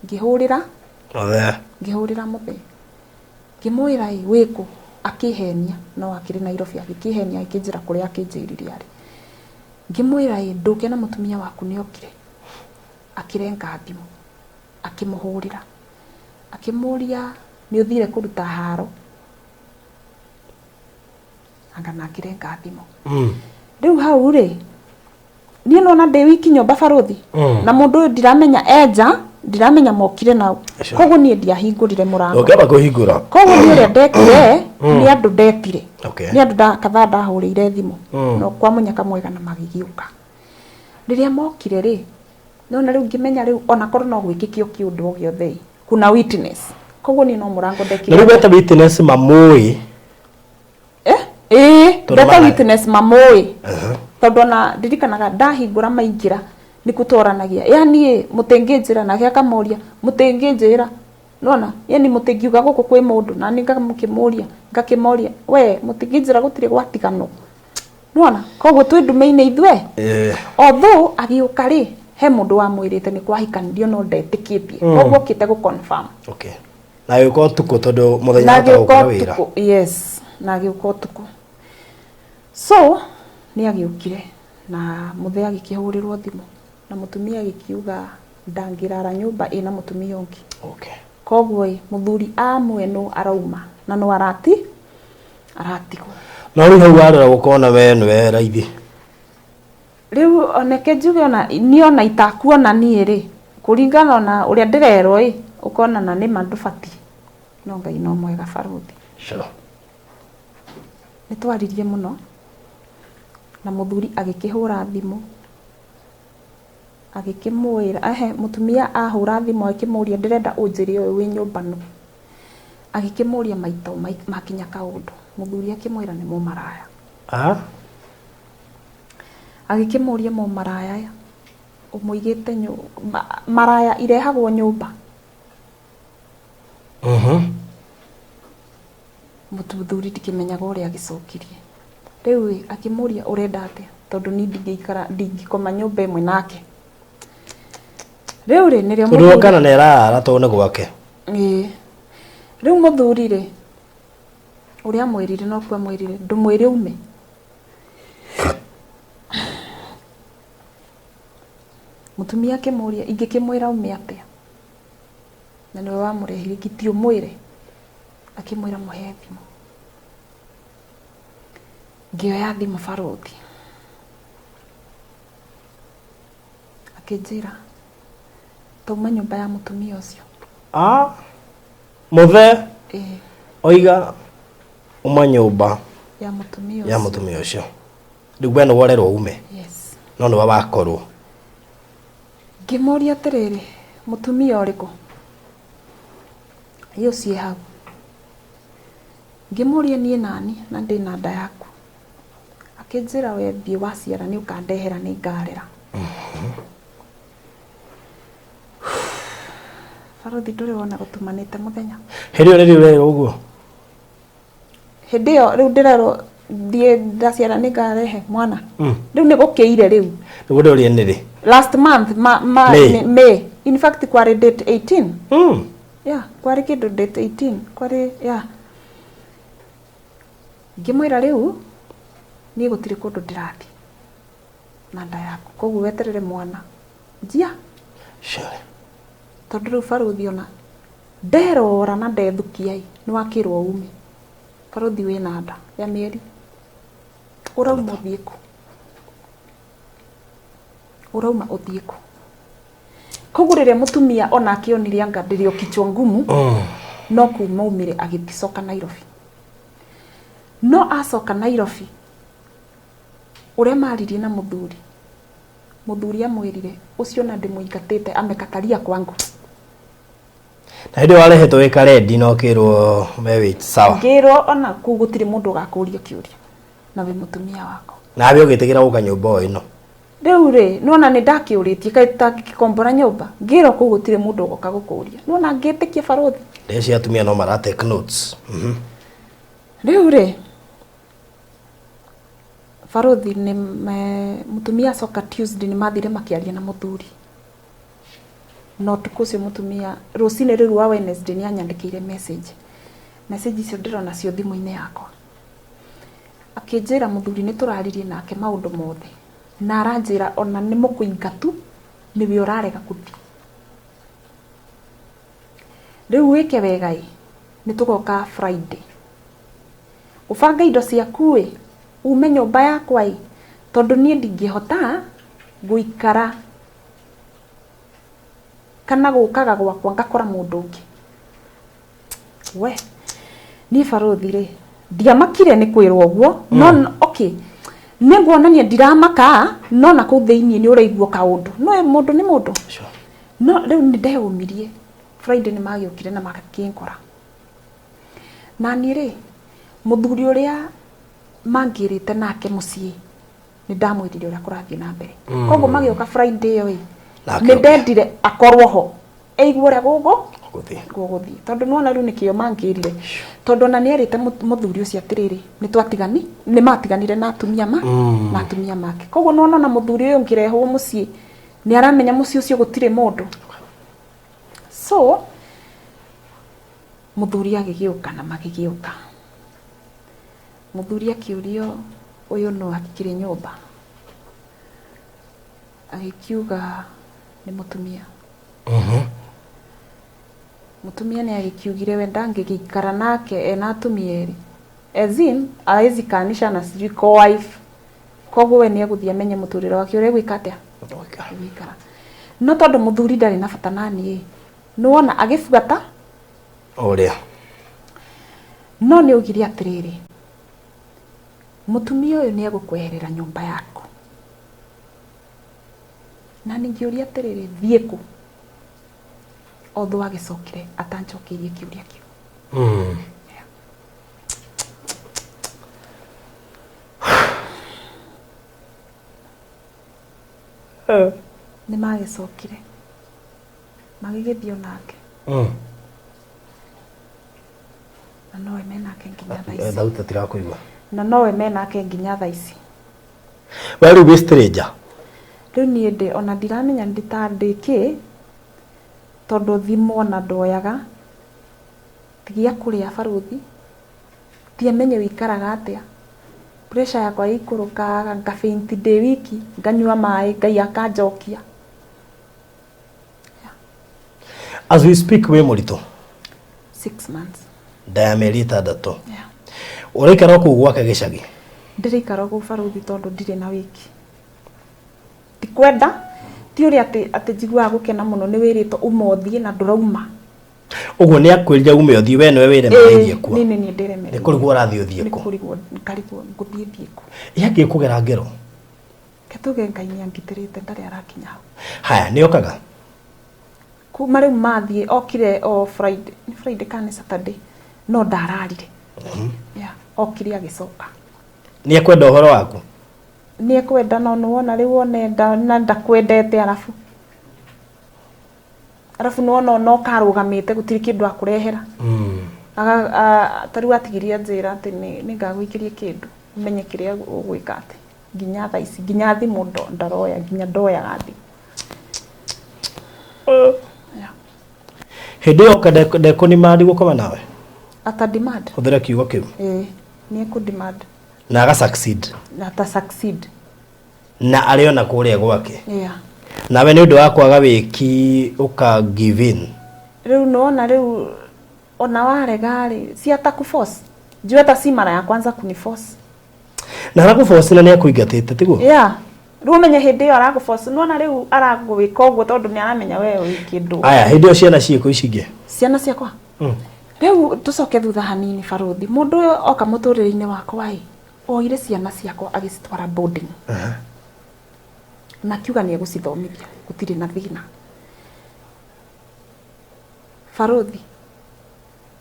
ngĩhũrĩra Othe. ngĩhũrĩra mũthee ngĩmwĩra ĩ wĩkũ akĩhenia no akĩrĩ Nairobi agĩkĩhenia akĩnjĩra kũrĩa akĩnjĩrire arĩ ngĩmwĩra ĩ ndũke na mũtumia waku nĩokire akĩrenga thimũ akĩmũhũrĩra akĩmũria nĩ ũthire kũruta haro anga na akĩrenga thimũ. Rĩu hau rĩ niĩ nona ndĩ wiki nyũmba barũthi na mũndũ ũyũ ndiramenya enja ndiramenya mokire nau koguo niĩ ndiahingũrire mũrango Ũngĩamba kũhingũra. Koguo niĩ ũrĩa ndekire nĩ andũ ndetire Okay. nĩ andũ kadhaa ndahũrĩire thimũ no kwa mũnyaka mwega na magĩgĩũka rĩrĩa mokire rĩ Nona rĩu ngĩmenya rĩu ona korwo no gwĩkĩke o kĩũndũ o gĩothe ĩ, kuna witness, koguo niĩ no mũrango Na rĩu ndekire. weta witness mamũĩ? Ĩĩ. Tondũ ndeta witness mamũĩ, tondũ ona ndirikanaga ndahingũra maingĩra nĩ kũtwaranagia, yani ĩ mũtingĩnjĩra, nake akamũria mũtingĩnjĩra, nona yani mũtingiuga gũkũ kwĩ mũndũ, na niĩ ngamũkĩmũria ngakĩmoria, we mũtingĩnjĩra gũtirĩ gwatiganwo, nona koguo twĩ ndume-inĩ ithuĩ. Although agĩũka rĩ, he mũndũ wamwĩrĩte nĩ kwahikanirio no ndetĩkĩtie, koguo okĩte gũ confirm. Okay, na gĩũka ũtukũ tondũ mũthenya Na ahotaga agĩũka gũkora wĩra. ũtukũ, yes, na agĩũka ũtukũ, so nĩ agĩũkire na mũthee agĩkĩhũrĩrwo thimũ na mũtumia agĩkiuga ndangĩrara nyũmba ĩna mũtumia ũngĩ. Koguo ĩ mũthuri amwe nũ arauma na no arati aratigwo. No rĩu hau warora gũkona we nĩwe raithi. Rĩu oneke njuge ona niĩ ona itakuona niĩ rĩ, kũringana ona ũrĩa ndĩrerwo ĩ, ũkona na nĩma ndũbatiĩ, no Ngai no mwega, barũthi. Nĩ twaririe mũno na mũthuri agĩkĩhũra thimũ agĩkĩmwĩra, ehe, mũtumia ahũra thimũ agĩkĩmũria, ndĩrenda ũnjĩre ũyũ wĩ nyũmba nũ, agĩkĩmũria maita makinya kaũndũ, mũthuri akĩmwĩra nĩ mũmaraya. Ah? Agĩkĩmũria, mũmaraya ũmũigĩte maraya irehagwo nyũmba? Mũthuri ndikĩmenyaga ũrĩa agĩcokirie. Rĩu ĩ akĩmũria, ũrenda atĩa, tondũ niĩ ndingĩikara, ndingĩkoma nyũmba ĩmwe nake rĩu rĩ nĩrĩo. Tondũ wokana nĩ ararara tondũ nĩ gwake. Ĩĩ, rĩu mũthuri rĩ, ũrĩa amwĩrire no kuo amwĩrire ndũmwĩre ume. Mũtumia akĩmũria, ingĩkĩmwĩra ume atĩa na nĩwe wamũrehire, ngiti ũmwĩre? Akĩmwĩra, mũhe thimũ. Ngĩoya thimũ, barũthi, akĩnjĩra tauma nyũmba ya mũtumia ũcio. Ah? Mũthee? Ĩĩ. Oiga uma nyũmba ya mũtumia ya ũcio. Mũtumia ũcio rĩu we nĩ worerwo ume? Yes. No nĩwe wakorwo. Ngĩmũria atĩrĩrĩ, mũtumia ũrĩkũ? Ĩ ũcio hau. Ngĩmũria, niĩ nani na ndĩna nda yaku? Akĩnjĩra, we thiĩ waciara nĩ ũkandehera, nĩ ngarera. Barũthi, ndũrĩ wona gũtumanĩte mũthenya. Hĩndĩ ĩyo nĩrĩo ũrerwo ũguo? Hĩndĩ ĩyo rĩu ndĩrerwo thiĩ ndaciara nĩ ngarehe mwana. Rĩu nĩ gũkĩire rĩu. Nĩguo ndĩũrie nĩrĩ. Last month ma May. May. In fact kwarĩ date 18. Yeah, kwarĩ kĩndũ date 18 kwarĩ, yeah. Ngĩmwĩra rĩu niĩ gũtirĩ kũndũ ndĩrathiĩ na nda yaku, koguo weterere mwana njia. Tondũ rĩu barũthi ona nderora na ndethukia ĩ, nĩ wakĩrwo ume, barũthi, wĩna nda ya mĩeri, ũrauma ũthiĩ kũ? Ũrauma ũthiĩ kũ? Koguo rĩrĩa mũtumia ona akĩonire anga ndĩrĩ o kichwa ngumu, no kuma umire agĩcoka Nairobi. No acoka Nairobi, ũrĩa maririe na mũthuri, mũthuri amwĩrire ũcio na ndĩmũingatĩte amekataria kwangu. Na hĩndĩ ĩyo warehetwo wĩ karendi na ũkĩrwo me wĩ sawa? Ngĩrwo ona kũu gũtirĩ mũndũ ũgakũria kĩũria na wĩ mũtumia wakwa. Nawe ũgĩtĩkĩra gũka nyũmba o ĩno? Rĩu rĩ, nĩwona nĩ ndakĩũrĩtie kaĩ tũtangĩgĩkombora nyũmba, ngĩrwo kũu gũtirĩ mũndũ ũgoka gũkũria, nĩwona ngĩtĩkia, barũthi. Ndeci atumia no mara take notes. Rĩu rĩ, barũthi, nĩ mũtumia acoka Tuesday nĩ mathire makĩaria na mũthuri, na ũtukũ ũcio mũtumia rũcinĩ rĩu rwa Wednesday nĩ anyandĩkĩire message. Message icio ndĩrona cio thimũ-inĩ yakwa. Akĩnjĩra mũthuri nĩ tũraririe nake maũndũ mothe na aranjĩra ona nĩ mũkũingatu, nĩwe ũrarega gũthiĩ. Rĩu wĩke wega ĩ, nĩ tũgoka Friday, ũbange indo ciaku ĩ, ume nyũmba yakwa ĩ, tondũ niĩ ndingĩhota gũikara kana gũkaga gwakwa ngakora mũndũ ũngĩ. We niĩ barũthi rĩ, ndiamakire nĩ kwĩrwo ũguo, no okay, Nĩ nguonania ndiramaka no na kũu thĩinĩ nĩ ũraigua kaũndũ no mũndũ nĩ mũndũ. No rĩu nĩ ndeyũmirie. Friday nĩ magĩũkire na magakĩnkora. Na niĩ rĩ, mũthuri ũrĩa mangĩrĩte nake mũciĩ nĩ ndamwĩrire ũrĩa kũrathiĩ na mbere. Koguo magĩũka Friday ĩyo ĩ, Nake nĩ ndendire akorwo ho eigue ũrĩa gũgũ Gũthiĩ. Gũgũthiĩ tondũ nĩwona rĩu nĩkĩo mangĩrire tondũ ona nĩerĩte mũthuri ũcio atĩrĩrĩ nĩ twatigani nĩ matiganire na atumia ma na atumia make. Koguo nĩwona ona mũthuri ũyũ ũngĩrehwo mũciĩ nĩ aramenya mũciĩ ũcio gũtirĩ mũndũ. So mũthuri agĩgĩũka na magĩgĩũka. Mũthuri akĩũrio ũyũ no akĩrĩ nyũmba, agĩkiuga nĩ mũtumia. Mũtumia nĩ agĩkiugire we ndangĩgĩikara nake ena atumia erĩ, as in hawezi kaanisha na sijui co-wife. Koguo we nĩ egũthiĩ amenye mũtũrĩre wake ũrĩa egwĩka atĩa egũikara. No tondũ mũthuri ndarĩ na bata naniĩ, nĩwona agĩbuata Ũrĩa. No nĩ augire atĩrĩrĩ, mũtumia ũyũ nĩ egũkweherera nyũmba yaku. Na ningĩũria atĩrĩrĩ, thiĩ kũ? Although agĩcokire atanjokeirie kĩũria kĩu. Nĩ magĩcokire magĩgĩthiĩ onake na nowe menake nginya thaa ici. Thauti tirakũigua. Na nowe menake nginya thaa ici. We rĩu wĩ stranger. Rĩu niĩ ndĩ ona ndiramenya ndĩ ta ndĩ kĩ tondũ thimũ ona ndoyaga, tigia kũrĩa barũthi, ndiamenye wĩikaraga atĩa. Pressure yakwa ĩikũrũkaga ngafaint ndĩ wiki, nganyua maĩ Ngai akanjokia. As we speak wĩ mũritũ. 6 months. Nda ya mĩeri 6. Yeah. Ũraikara o kũu gwake gĩcagi? Ndĩraikara o kũu barũthi tondũ ndirĩ na wĩki. Ndikwenda, ti ũrĩa atĩ atĩ njiguaga gũkena mũno nĩ wĩrĩtwo uma ũthiĩ na ndũrauma. Ũguo nĩ akwĩrire ume ũthiĩ, we nĩwe wĩremereirie kuo. Niĩ nĩ niĩ ndĩremereirie. Nĩ kũrigwo ũrathiĩ ũthiĩ Nĩ kũ? kũrigwo ngarigwo ngũthiĩ thiĩ kũ. Ĩ angĩkũgera ngero? Reke tuge Ngai nĩ angitĩrĩte ndarĩ arakinya hau. Haya, nĩ okaga? Kuma rĩu mathiĩ okire o Friday, nĩ Friday kana nĩ Saturday, no ndararire. Yeah, okire agĩcoka. Nĩ ekwenda ũhoro waku? Nĩ ekwenda no nĩwona rĩu one na ndakwendete arabu. Arabu nĩwona ona ũkarũgamĩte gũtirĩ kĩndũ akũrehera. Ta rĩu atigirie anjĩra atĩ nĩ ngagũikĩria kĩndũ menye kĩrĩa ũgwĩka atĩ nginya thaa ici nginya thimũ ndaroya nginya ndoyaga thimũ. Hĩndĩ ĩyo oka ndekũdemand gũkoma nawe? Ata demand. Hũthĩra kiugo kĩu. Ĩĩ, nĩ ekũ demand. Na aga succeed. Na ata succeed. Na arĩ ona kũrĩa gwake. Yeah. Nawe nĩ ũndũ wa kwaga wĩki ũka give in. Rĩu nĩwona rĩu ona warega rĩ, si atakuforce. Juu hata si mara ya kwanza kuniforce. Na arakũforce na nĩ akũingatĩte tiguo? Yeah. Rĩu ũmenye hĩndĩ ĩyo aragũforce, nĩwona rĩu aragwĩka ũguo tondũ nĩ aramenya we wĩ kĩndũ. Aya, hĩndĩ ĩyo ciana ciĩkũ ici ingĩ? Ciana ciakwa? Rĩu tũcoke thutha hanini barũthi. Mũndũ ũyũ oka mũtũrĩre-inĩ wakwa ĩ, oire ciana ciakwa agĩcitwara boarding. Na akiuga nĩ egũcithomithia, gũtirĩ na thĩna. Barũthi,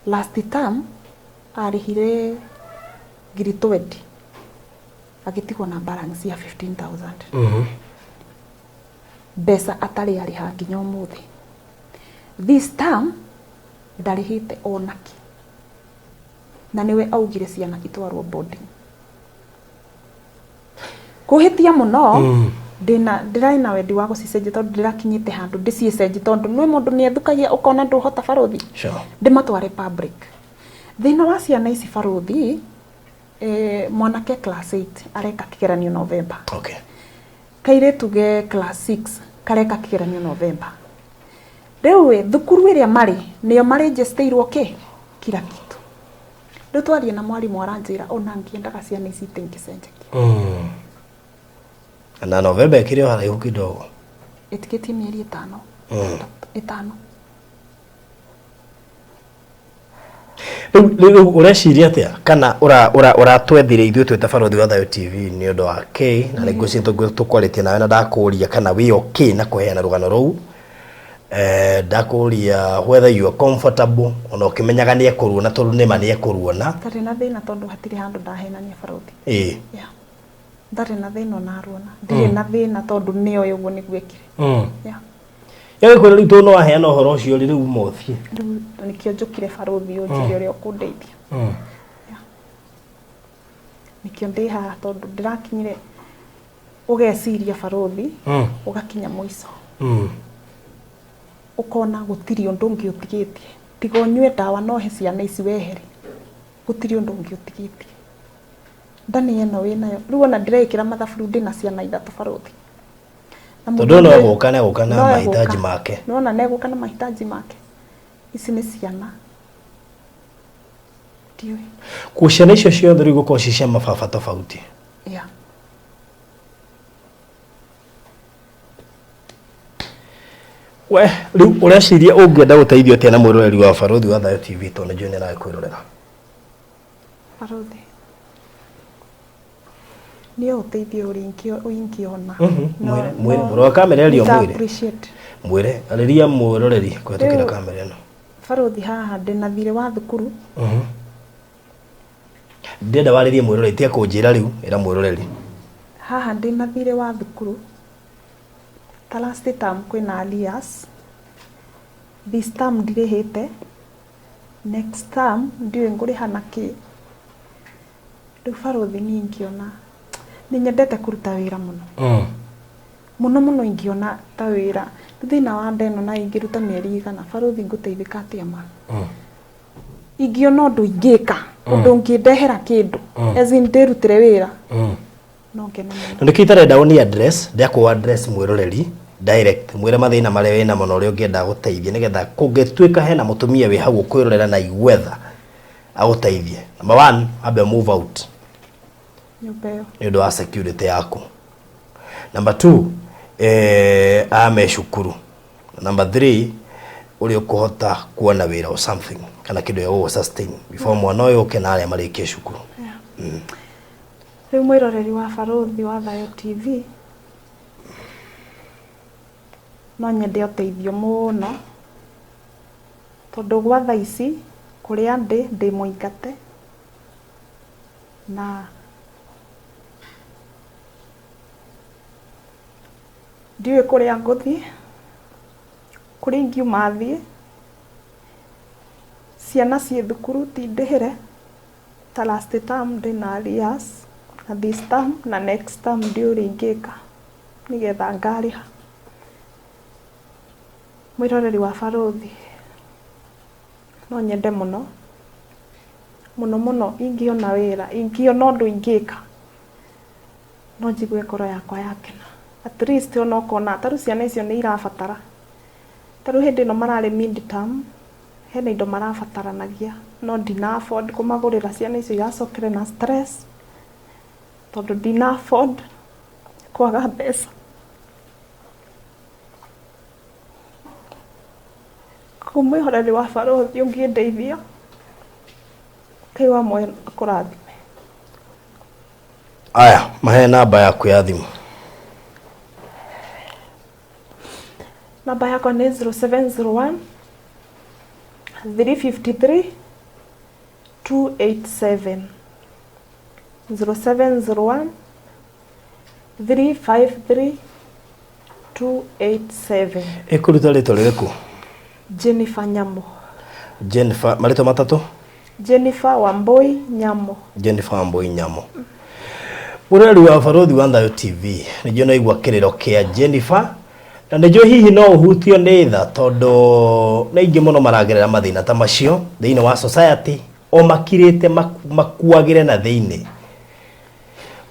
last term arĩhire ngiri 20 agĩtigwo na balance ya 15,000. Mbeca atarĩ arĩha nginya ũmũthĩ. This term ndarĩhĩte onakĩ. Na nĩwe augire ciana itwarwo boarding. Kũhĩtia mũno ndĩna ndĩrarĩ na wendi wa gũcicenjia tondũ ndĩrakinyĩte handũ ndĩcicenjie tondũ nĩ mũndũ nĩ ethũkagia ũkona ndũhota barũthi. Ndĩmatware public. Thĩna wa ciana ici barũthi, mwanake class 8 areka kĩgeranio November. Kairĩtu ge class 6 kareka kĩgeranio November. Rĩu ĩ, thukuru ĩrĩa marĩ nĩyo marĩnjĩstĩirwo kĩ kila kitu. Rĩu twaria na mwarimũ aranjĩra ona ngĩendaga ciana ici itingĩcenjekia. Na November ĩkĩrĩ o haraihu kidogo. Ĩtikĩtie mĩeri 5. 5. Rĩu ũreciria atĩa kana ũratwethire ithuĩ twĩ ta Barũthi wa Thayũ TV nĩ ũndũ wa kĩ na rĩngĩ ũcio tũkwarĩtie nawe na ndakũria kana wĩ okay na kũheana rũgano rũu. Ndakũria whether you are comfortable ona ũkĩmenyaga nĩ ekũruona tondũ nĩma nĩ ekũruona. Ndarĩ na thĩna tondũ hatirĩ handũ ndahenania barũthi. Ĩĩ. Yeah. Ndarĩ na thĩna ona aruona. Ndirĩ na thĩna tondũ nĩoĩ ũguo nĩguo ekire. Yeah. Yagĩkwĩra rĩu tondũ nĩwaheana ũhoro ũcio rĩ rĩu uma ũthiĩ. Rĩu nĩkĩo njũkire barũthi ũnjĩre ũrĩa ũkũndeithia. Nĩkĩo ndĩ haha tondũ ndĩrakinyire ũgeciria barũthi ũgakinya mũico. Ũkona gũtirĩ ũndũ ũngĩ ũtigĩtie. Tiga ũnyue ndawa na ũhe ciana ici wehere. Gũtirĩ ũndũ ũngĩ ũtigĩtie. Ndani ĩno wĩnayo. Rĩu ona ndĩreĩkĩra mathabu rĩu ndĩna ciana ithatũ barũthi. Na Tondũ mũndũ no ũngĩ- egũka nĩ egũka na no mahitaji egũka. make. Nĩwona nĩ egũka na mahitaji make. Ici nĩ ciana. Ndiũĩ. Kuo ciana icio ciothe rĩu igũkorwo ci cia mababa tofauti. Yeah. We rĩu ũreciria ũngĩenda gũteithio atĩa na mwĩroreri wa Barũthi wa Thayũ TV tondũ nĩnjũĩ nĩ arakwĩrorera. Barũthi. Niĩ ũteithio ũrĩa ingĩona. Mwĩre mwĩre mũrora wa kamera ĩrĩa nĩ ũmwĩre. appreciate. Mwĩre arĩria mwĩroreri kũhetũkĩra Rĩu- kamera ĩno. Barũthi haha ndĩna thirĩ wa thukuru. Ndĩrenda warĩrie mwĩroreri tiga kũnjĩra rĩu ĩra mwĩroreri. Haha ndĩna thirĩ wa thukuru. Ta last term kwĩna arrears. This term ndirĩhĩte. Next term ndiũĩ ngũrĩha na kĩ. Rĩu barũthi niĩ ingĩona nĩ nyendete kũruta wĩra mũno. Mũno mũno ingĩona ta wĩra. Rĩu thĩna wa nda ĩno na ingĩruta mĩeri igana barũthi ngũteithĩka atĩa ma? Ingĩona ũndũ ingĩka, ũndũ ũngĩndehera kĩndũ, as in ndĩrutĩre wĩra, no ngene mũno. Na nĩkĩo itarenda ũni address, ndakũ address mwĩroreri direct mwĩre mathĩna marĩa wĩnamo na ũrĩa ũngĩenda gũteithia nĩgetha kũngĩtuĩka hena mũtumia wĩ hau ũkwĩrorera na igwetha agũteithie. Number one, ambe move out Nyũmba ĩyo. nĩ ũndũ wa security yaku. Number two, ame cukuru. Number three, ũrĩa ũkũhota kuona wĩra or something kana kĩndũ gĩa gũgũ sustain before mwana ũyũ ũke na arĩa marĩkie cukuru. Rĩu mwĩroreri wa Barũthi wa Thayũ TV no nyende ũteithio mũno tondũ gwa thaa ici kũrĩa ndĩ ndĩ mũingate na ndiũĩ kũrĩa ngũthiĩ, kũrĩa ingiuma thiĩ, ciana ciĩ thukuru ti ndĩhĩre ta last term ndĩna arrears na this term na next term ndiũĩ ũrĩa ingĩka nĩgetha ngarĩha. Mwĩroreri wa Barũthi no nyende mũno mũno mũno ingĩona wĩra, ingĩona ũndũ ingĩka no njigue ngoro yakwa yakena. At least ona ũkona ta rĩu ciana icio nĩ irabatara, ta rĩu hĩndĩ ĩno mararĩ mid term hena indo marabataranagia no ndina afford kũmagũrĩra, ciana icio iracokere na stress tondũ ndina afford kwaga mbeca. Koguo mwĩhoreri wa Barũthi ũngĩndeithia Ngai wa muoyo akũrathime. Aya, mahe namba yaku ya thimũ. Namba yakwa nĩ 0701 353 287. 0701 353 287. Ĩkũruta rĩtwa rĩrĩkũ? Jennifer Nyamo. Jennifer, marĩtwa matatũ? Jennifer Wambui Nyamo. Jennifer Wambui Nyamo. Mũrori wa Barũthi wa Thayũ TV, nĩnjũĩ no igua kĩrĩro kĩa Jennifer na nĩnjũĩ hihi no ũhutio nĩ tha tondũ nĩ aingĩ mũno maragerera mathĩna ta macio thĩinĩ wa society o makirĩte makuagĩre na thĩinĩ.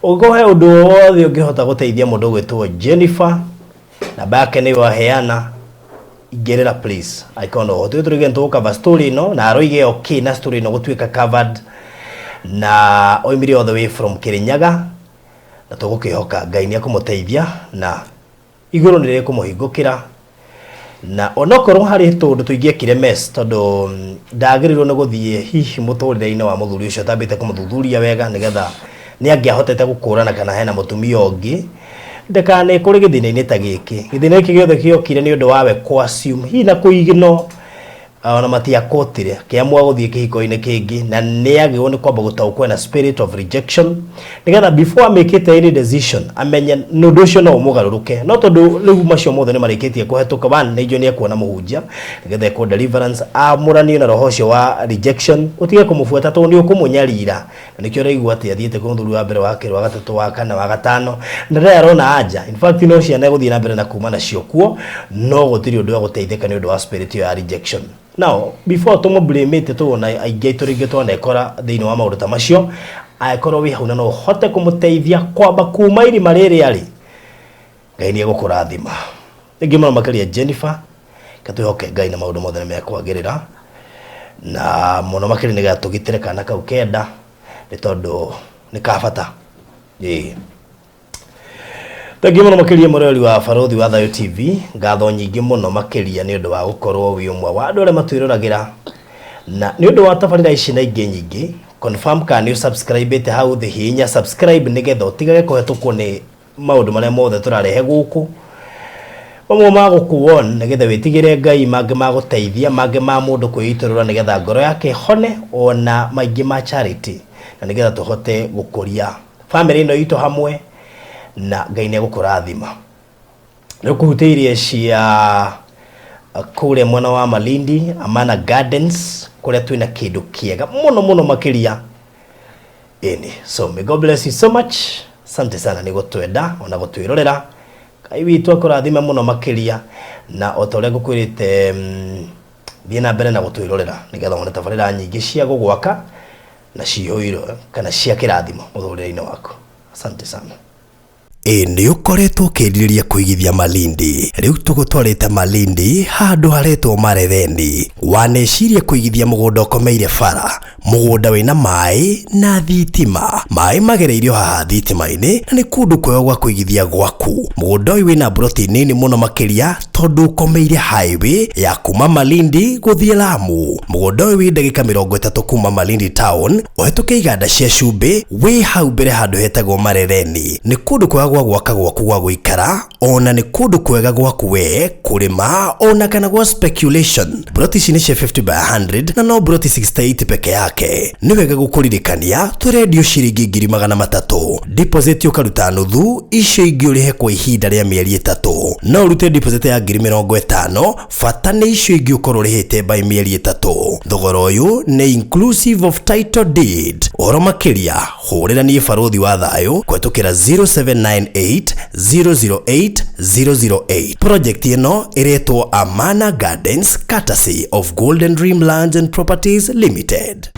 Ũngĩkorwo he ũndũ o wothe ũngĩhota gũteithia mũndũ ũgwĩtwo Jennifer, namba yake nĩyo aheana, ingĩrĩra please angĩkorwo no ũhote. Tũrĩge nĩtũgũcover story ĩno na aroige okay na story ĩno gũtuĩka covered na oimire all the way from Kirinyaga na tũgũkĩhoka Ngai nĩ ekũmũteithia na igũrũ nĩ rĩkũmũhingũkĩra Na onokorwo harĩ tũndũ tũingĩekire mess, tondũ ndagĩrĩirwo nĩ gũthiĩ hihi mũtũrĩre-inĩ wa mũthuri ũcio atambĩte kũmũthuthuria wega, nĩgetha nĩ angĩahotete gũkũrana kana hena mũtumia ũngĩ, ndakane kũrĩ gĩthĩna-inĩ ta gĩkĩ. Gĩthĩna gĩkĩ gĩothe gĩokire nĩ ũndũ wawe kũ assume hihi na kũignore, ona matiakotire akĩamua gũthiĩ kĩhiko-inĩ kĩngĩ, na nĩ agĩrĩirwo nĩ kwamba gũtaũkwo na spirit of rejection, nĩgetha before amĩkĩte any decision amenye nĩ ũndũ ũcio no ũmũgarũrũke. No tondũ rĩu macio mothe nĩ marĩkĩtie kũhetũka, one, nĩ njũĩ nĩ ekuona mũhunjia nĩgetha ekwo deliverance, amũranio na roho ũcio wa rejection, ũtige kũmũbuata tondũ nĩ ũkũmũnyarira. Na nĩkĩo ũraigua atĩ athiĩte kwĩ mũthuri wa mbere, wa kerĩ, wa gatatũ, wa kana, wa gatano, na ndarĩ arona anja. In fact, no ciana egũthiĩ na mbere na kuma nacio kuo, no gũtirĩ ũndũ wa gũteithĩka nĩ ũndũ wa spirit ĩyo ya rejection. Now, before tũmũblamĩte, tũwona aingĩ aitũ rĩngĩ twanekora thĩinĩ wa maũndũ ta macio, angĩkorwo wĩ hau na no ũhote kũmũteithia kwamba kuma irima rĩrĩ arĩ, Ngai nĩ egũkũrathima. Rĩngĩ mũno makĩria Jennifer, katwĩhoke Ngai na maũndũ mothe nĩ mekwagĩrĩra, na mũno makĩria nĩgetha tũgitĩre kana kau kenda, nĩ tondũ nĩ ka bata. Ĩĩ, thengiũ mũno makĩria mũrori wa Barũthi wa Thayũ TV, ngatho nyingĩ mũno makĩria nĩ ũndũ wa gũkorwo wĩ ũmwe wa andũ arĩa matwĩroragĩra, na nĩ ũndũ wa tabarĩra ici na ingĩ nyingĩ, confirm kana nĩ ũsubscribĩte hau thĩ, hihinya subscribe nĩgetha ũtigage kũhetũkwo nĩ maũndũ marĩa mothe tũrarehe gũkũ, mamwe ma gũkuon nĩgetha wĩtigĩre Ngai, mangĩ ma gũteithia, mangĩ ma mũndũ kwĩitũrũra nĩgetha ngoro yake ĩhone, ona maingĩ ma charity, na nĩgetha tũhote gũkũria bamĩrĩ ĩno itũ hamwe, na Ngai nĩ egũkũrathima. Nĩ ũkũhutĩirie cia kũrĩa mwena wa Malindi, Amana Gardens, kũrĩa twĩna kĩndũ kĩega mũno mũno makĩria. Ĩni, so may God bless you so much. Asante sana nĩ gũtwenda ona gũtwĩrorera. Ngai witũ akũrathime mũno makĩria, na o ta ũrĩa ngũkwĩrĩte, thiĩ na mbere na gũtwĩrorera nĩgetha wone tabarĩra nyingĩ cia gũgwaka na cihũirwo kana cia kĩrathimo mũtũrĩre-inĩ waku. Asante sana. Ĩ nĩ ũkoretwo ũkĩrirĩria kũigithia Malindi? Rĩu tũgũtwarĩte Malindi handũ haretwo Marereni. Waneciria kũigithia mũgũnda ũkomeire bara, mũgũnda wĩna maĩ na thitima, maĩ magereirio haha thitima-inĩ, na nĩ kũndũ kwega gwa kũigithia gwaku. Mũgũnda ũyũ wĩna mburoti nini mũno makĩria tondũ ũkomeire highway ya kuma Malindi gũthiĩ Lamu. Mũgũnda ũyũ wĩ ndagĩka 30 kuma Malindi town, ũhetũke iganda cia cumbĩ, wĩ hau mbere handũ hetagwo Marereni. Nĩ kũndũ kwega gwa gwaka gwaku gwa gũikara, ona nĩ kũndũ kwega gwaku we kũrĩma, ona kana gwa speculation. Broti ici nĩ cia 50 by 100 na no broti 68 peke yake. Nĩ wega gũkũririkania tũrendio ciringi 300,000, deposit ũkaruta nuthu, icio ingĩ ũrĩhe kwa ihinda rĩa mĩeri 3. No ũrute deposit ya 50,000, bata nĩ icio ingĩ ũkorwo ũrĩhĩte by mĩeri 3. Thogora ũyũ nĩ inclusive of title deed. Ũhoro makĩria hũrĩra niĩ Barũthi wa Thayũ kũhetũkĩra 0798 008 008. Project ĩno ĩretwo Amana Gardens, courtesy of Golden Dream Lands and Properties Limited.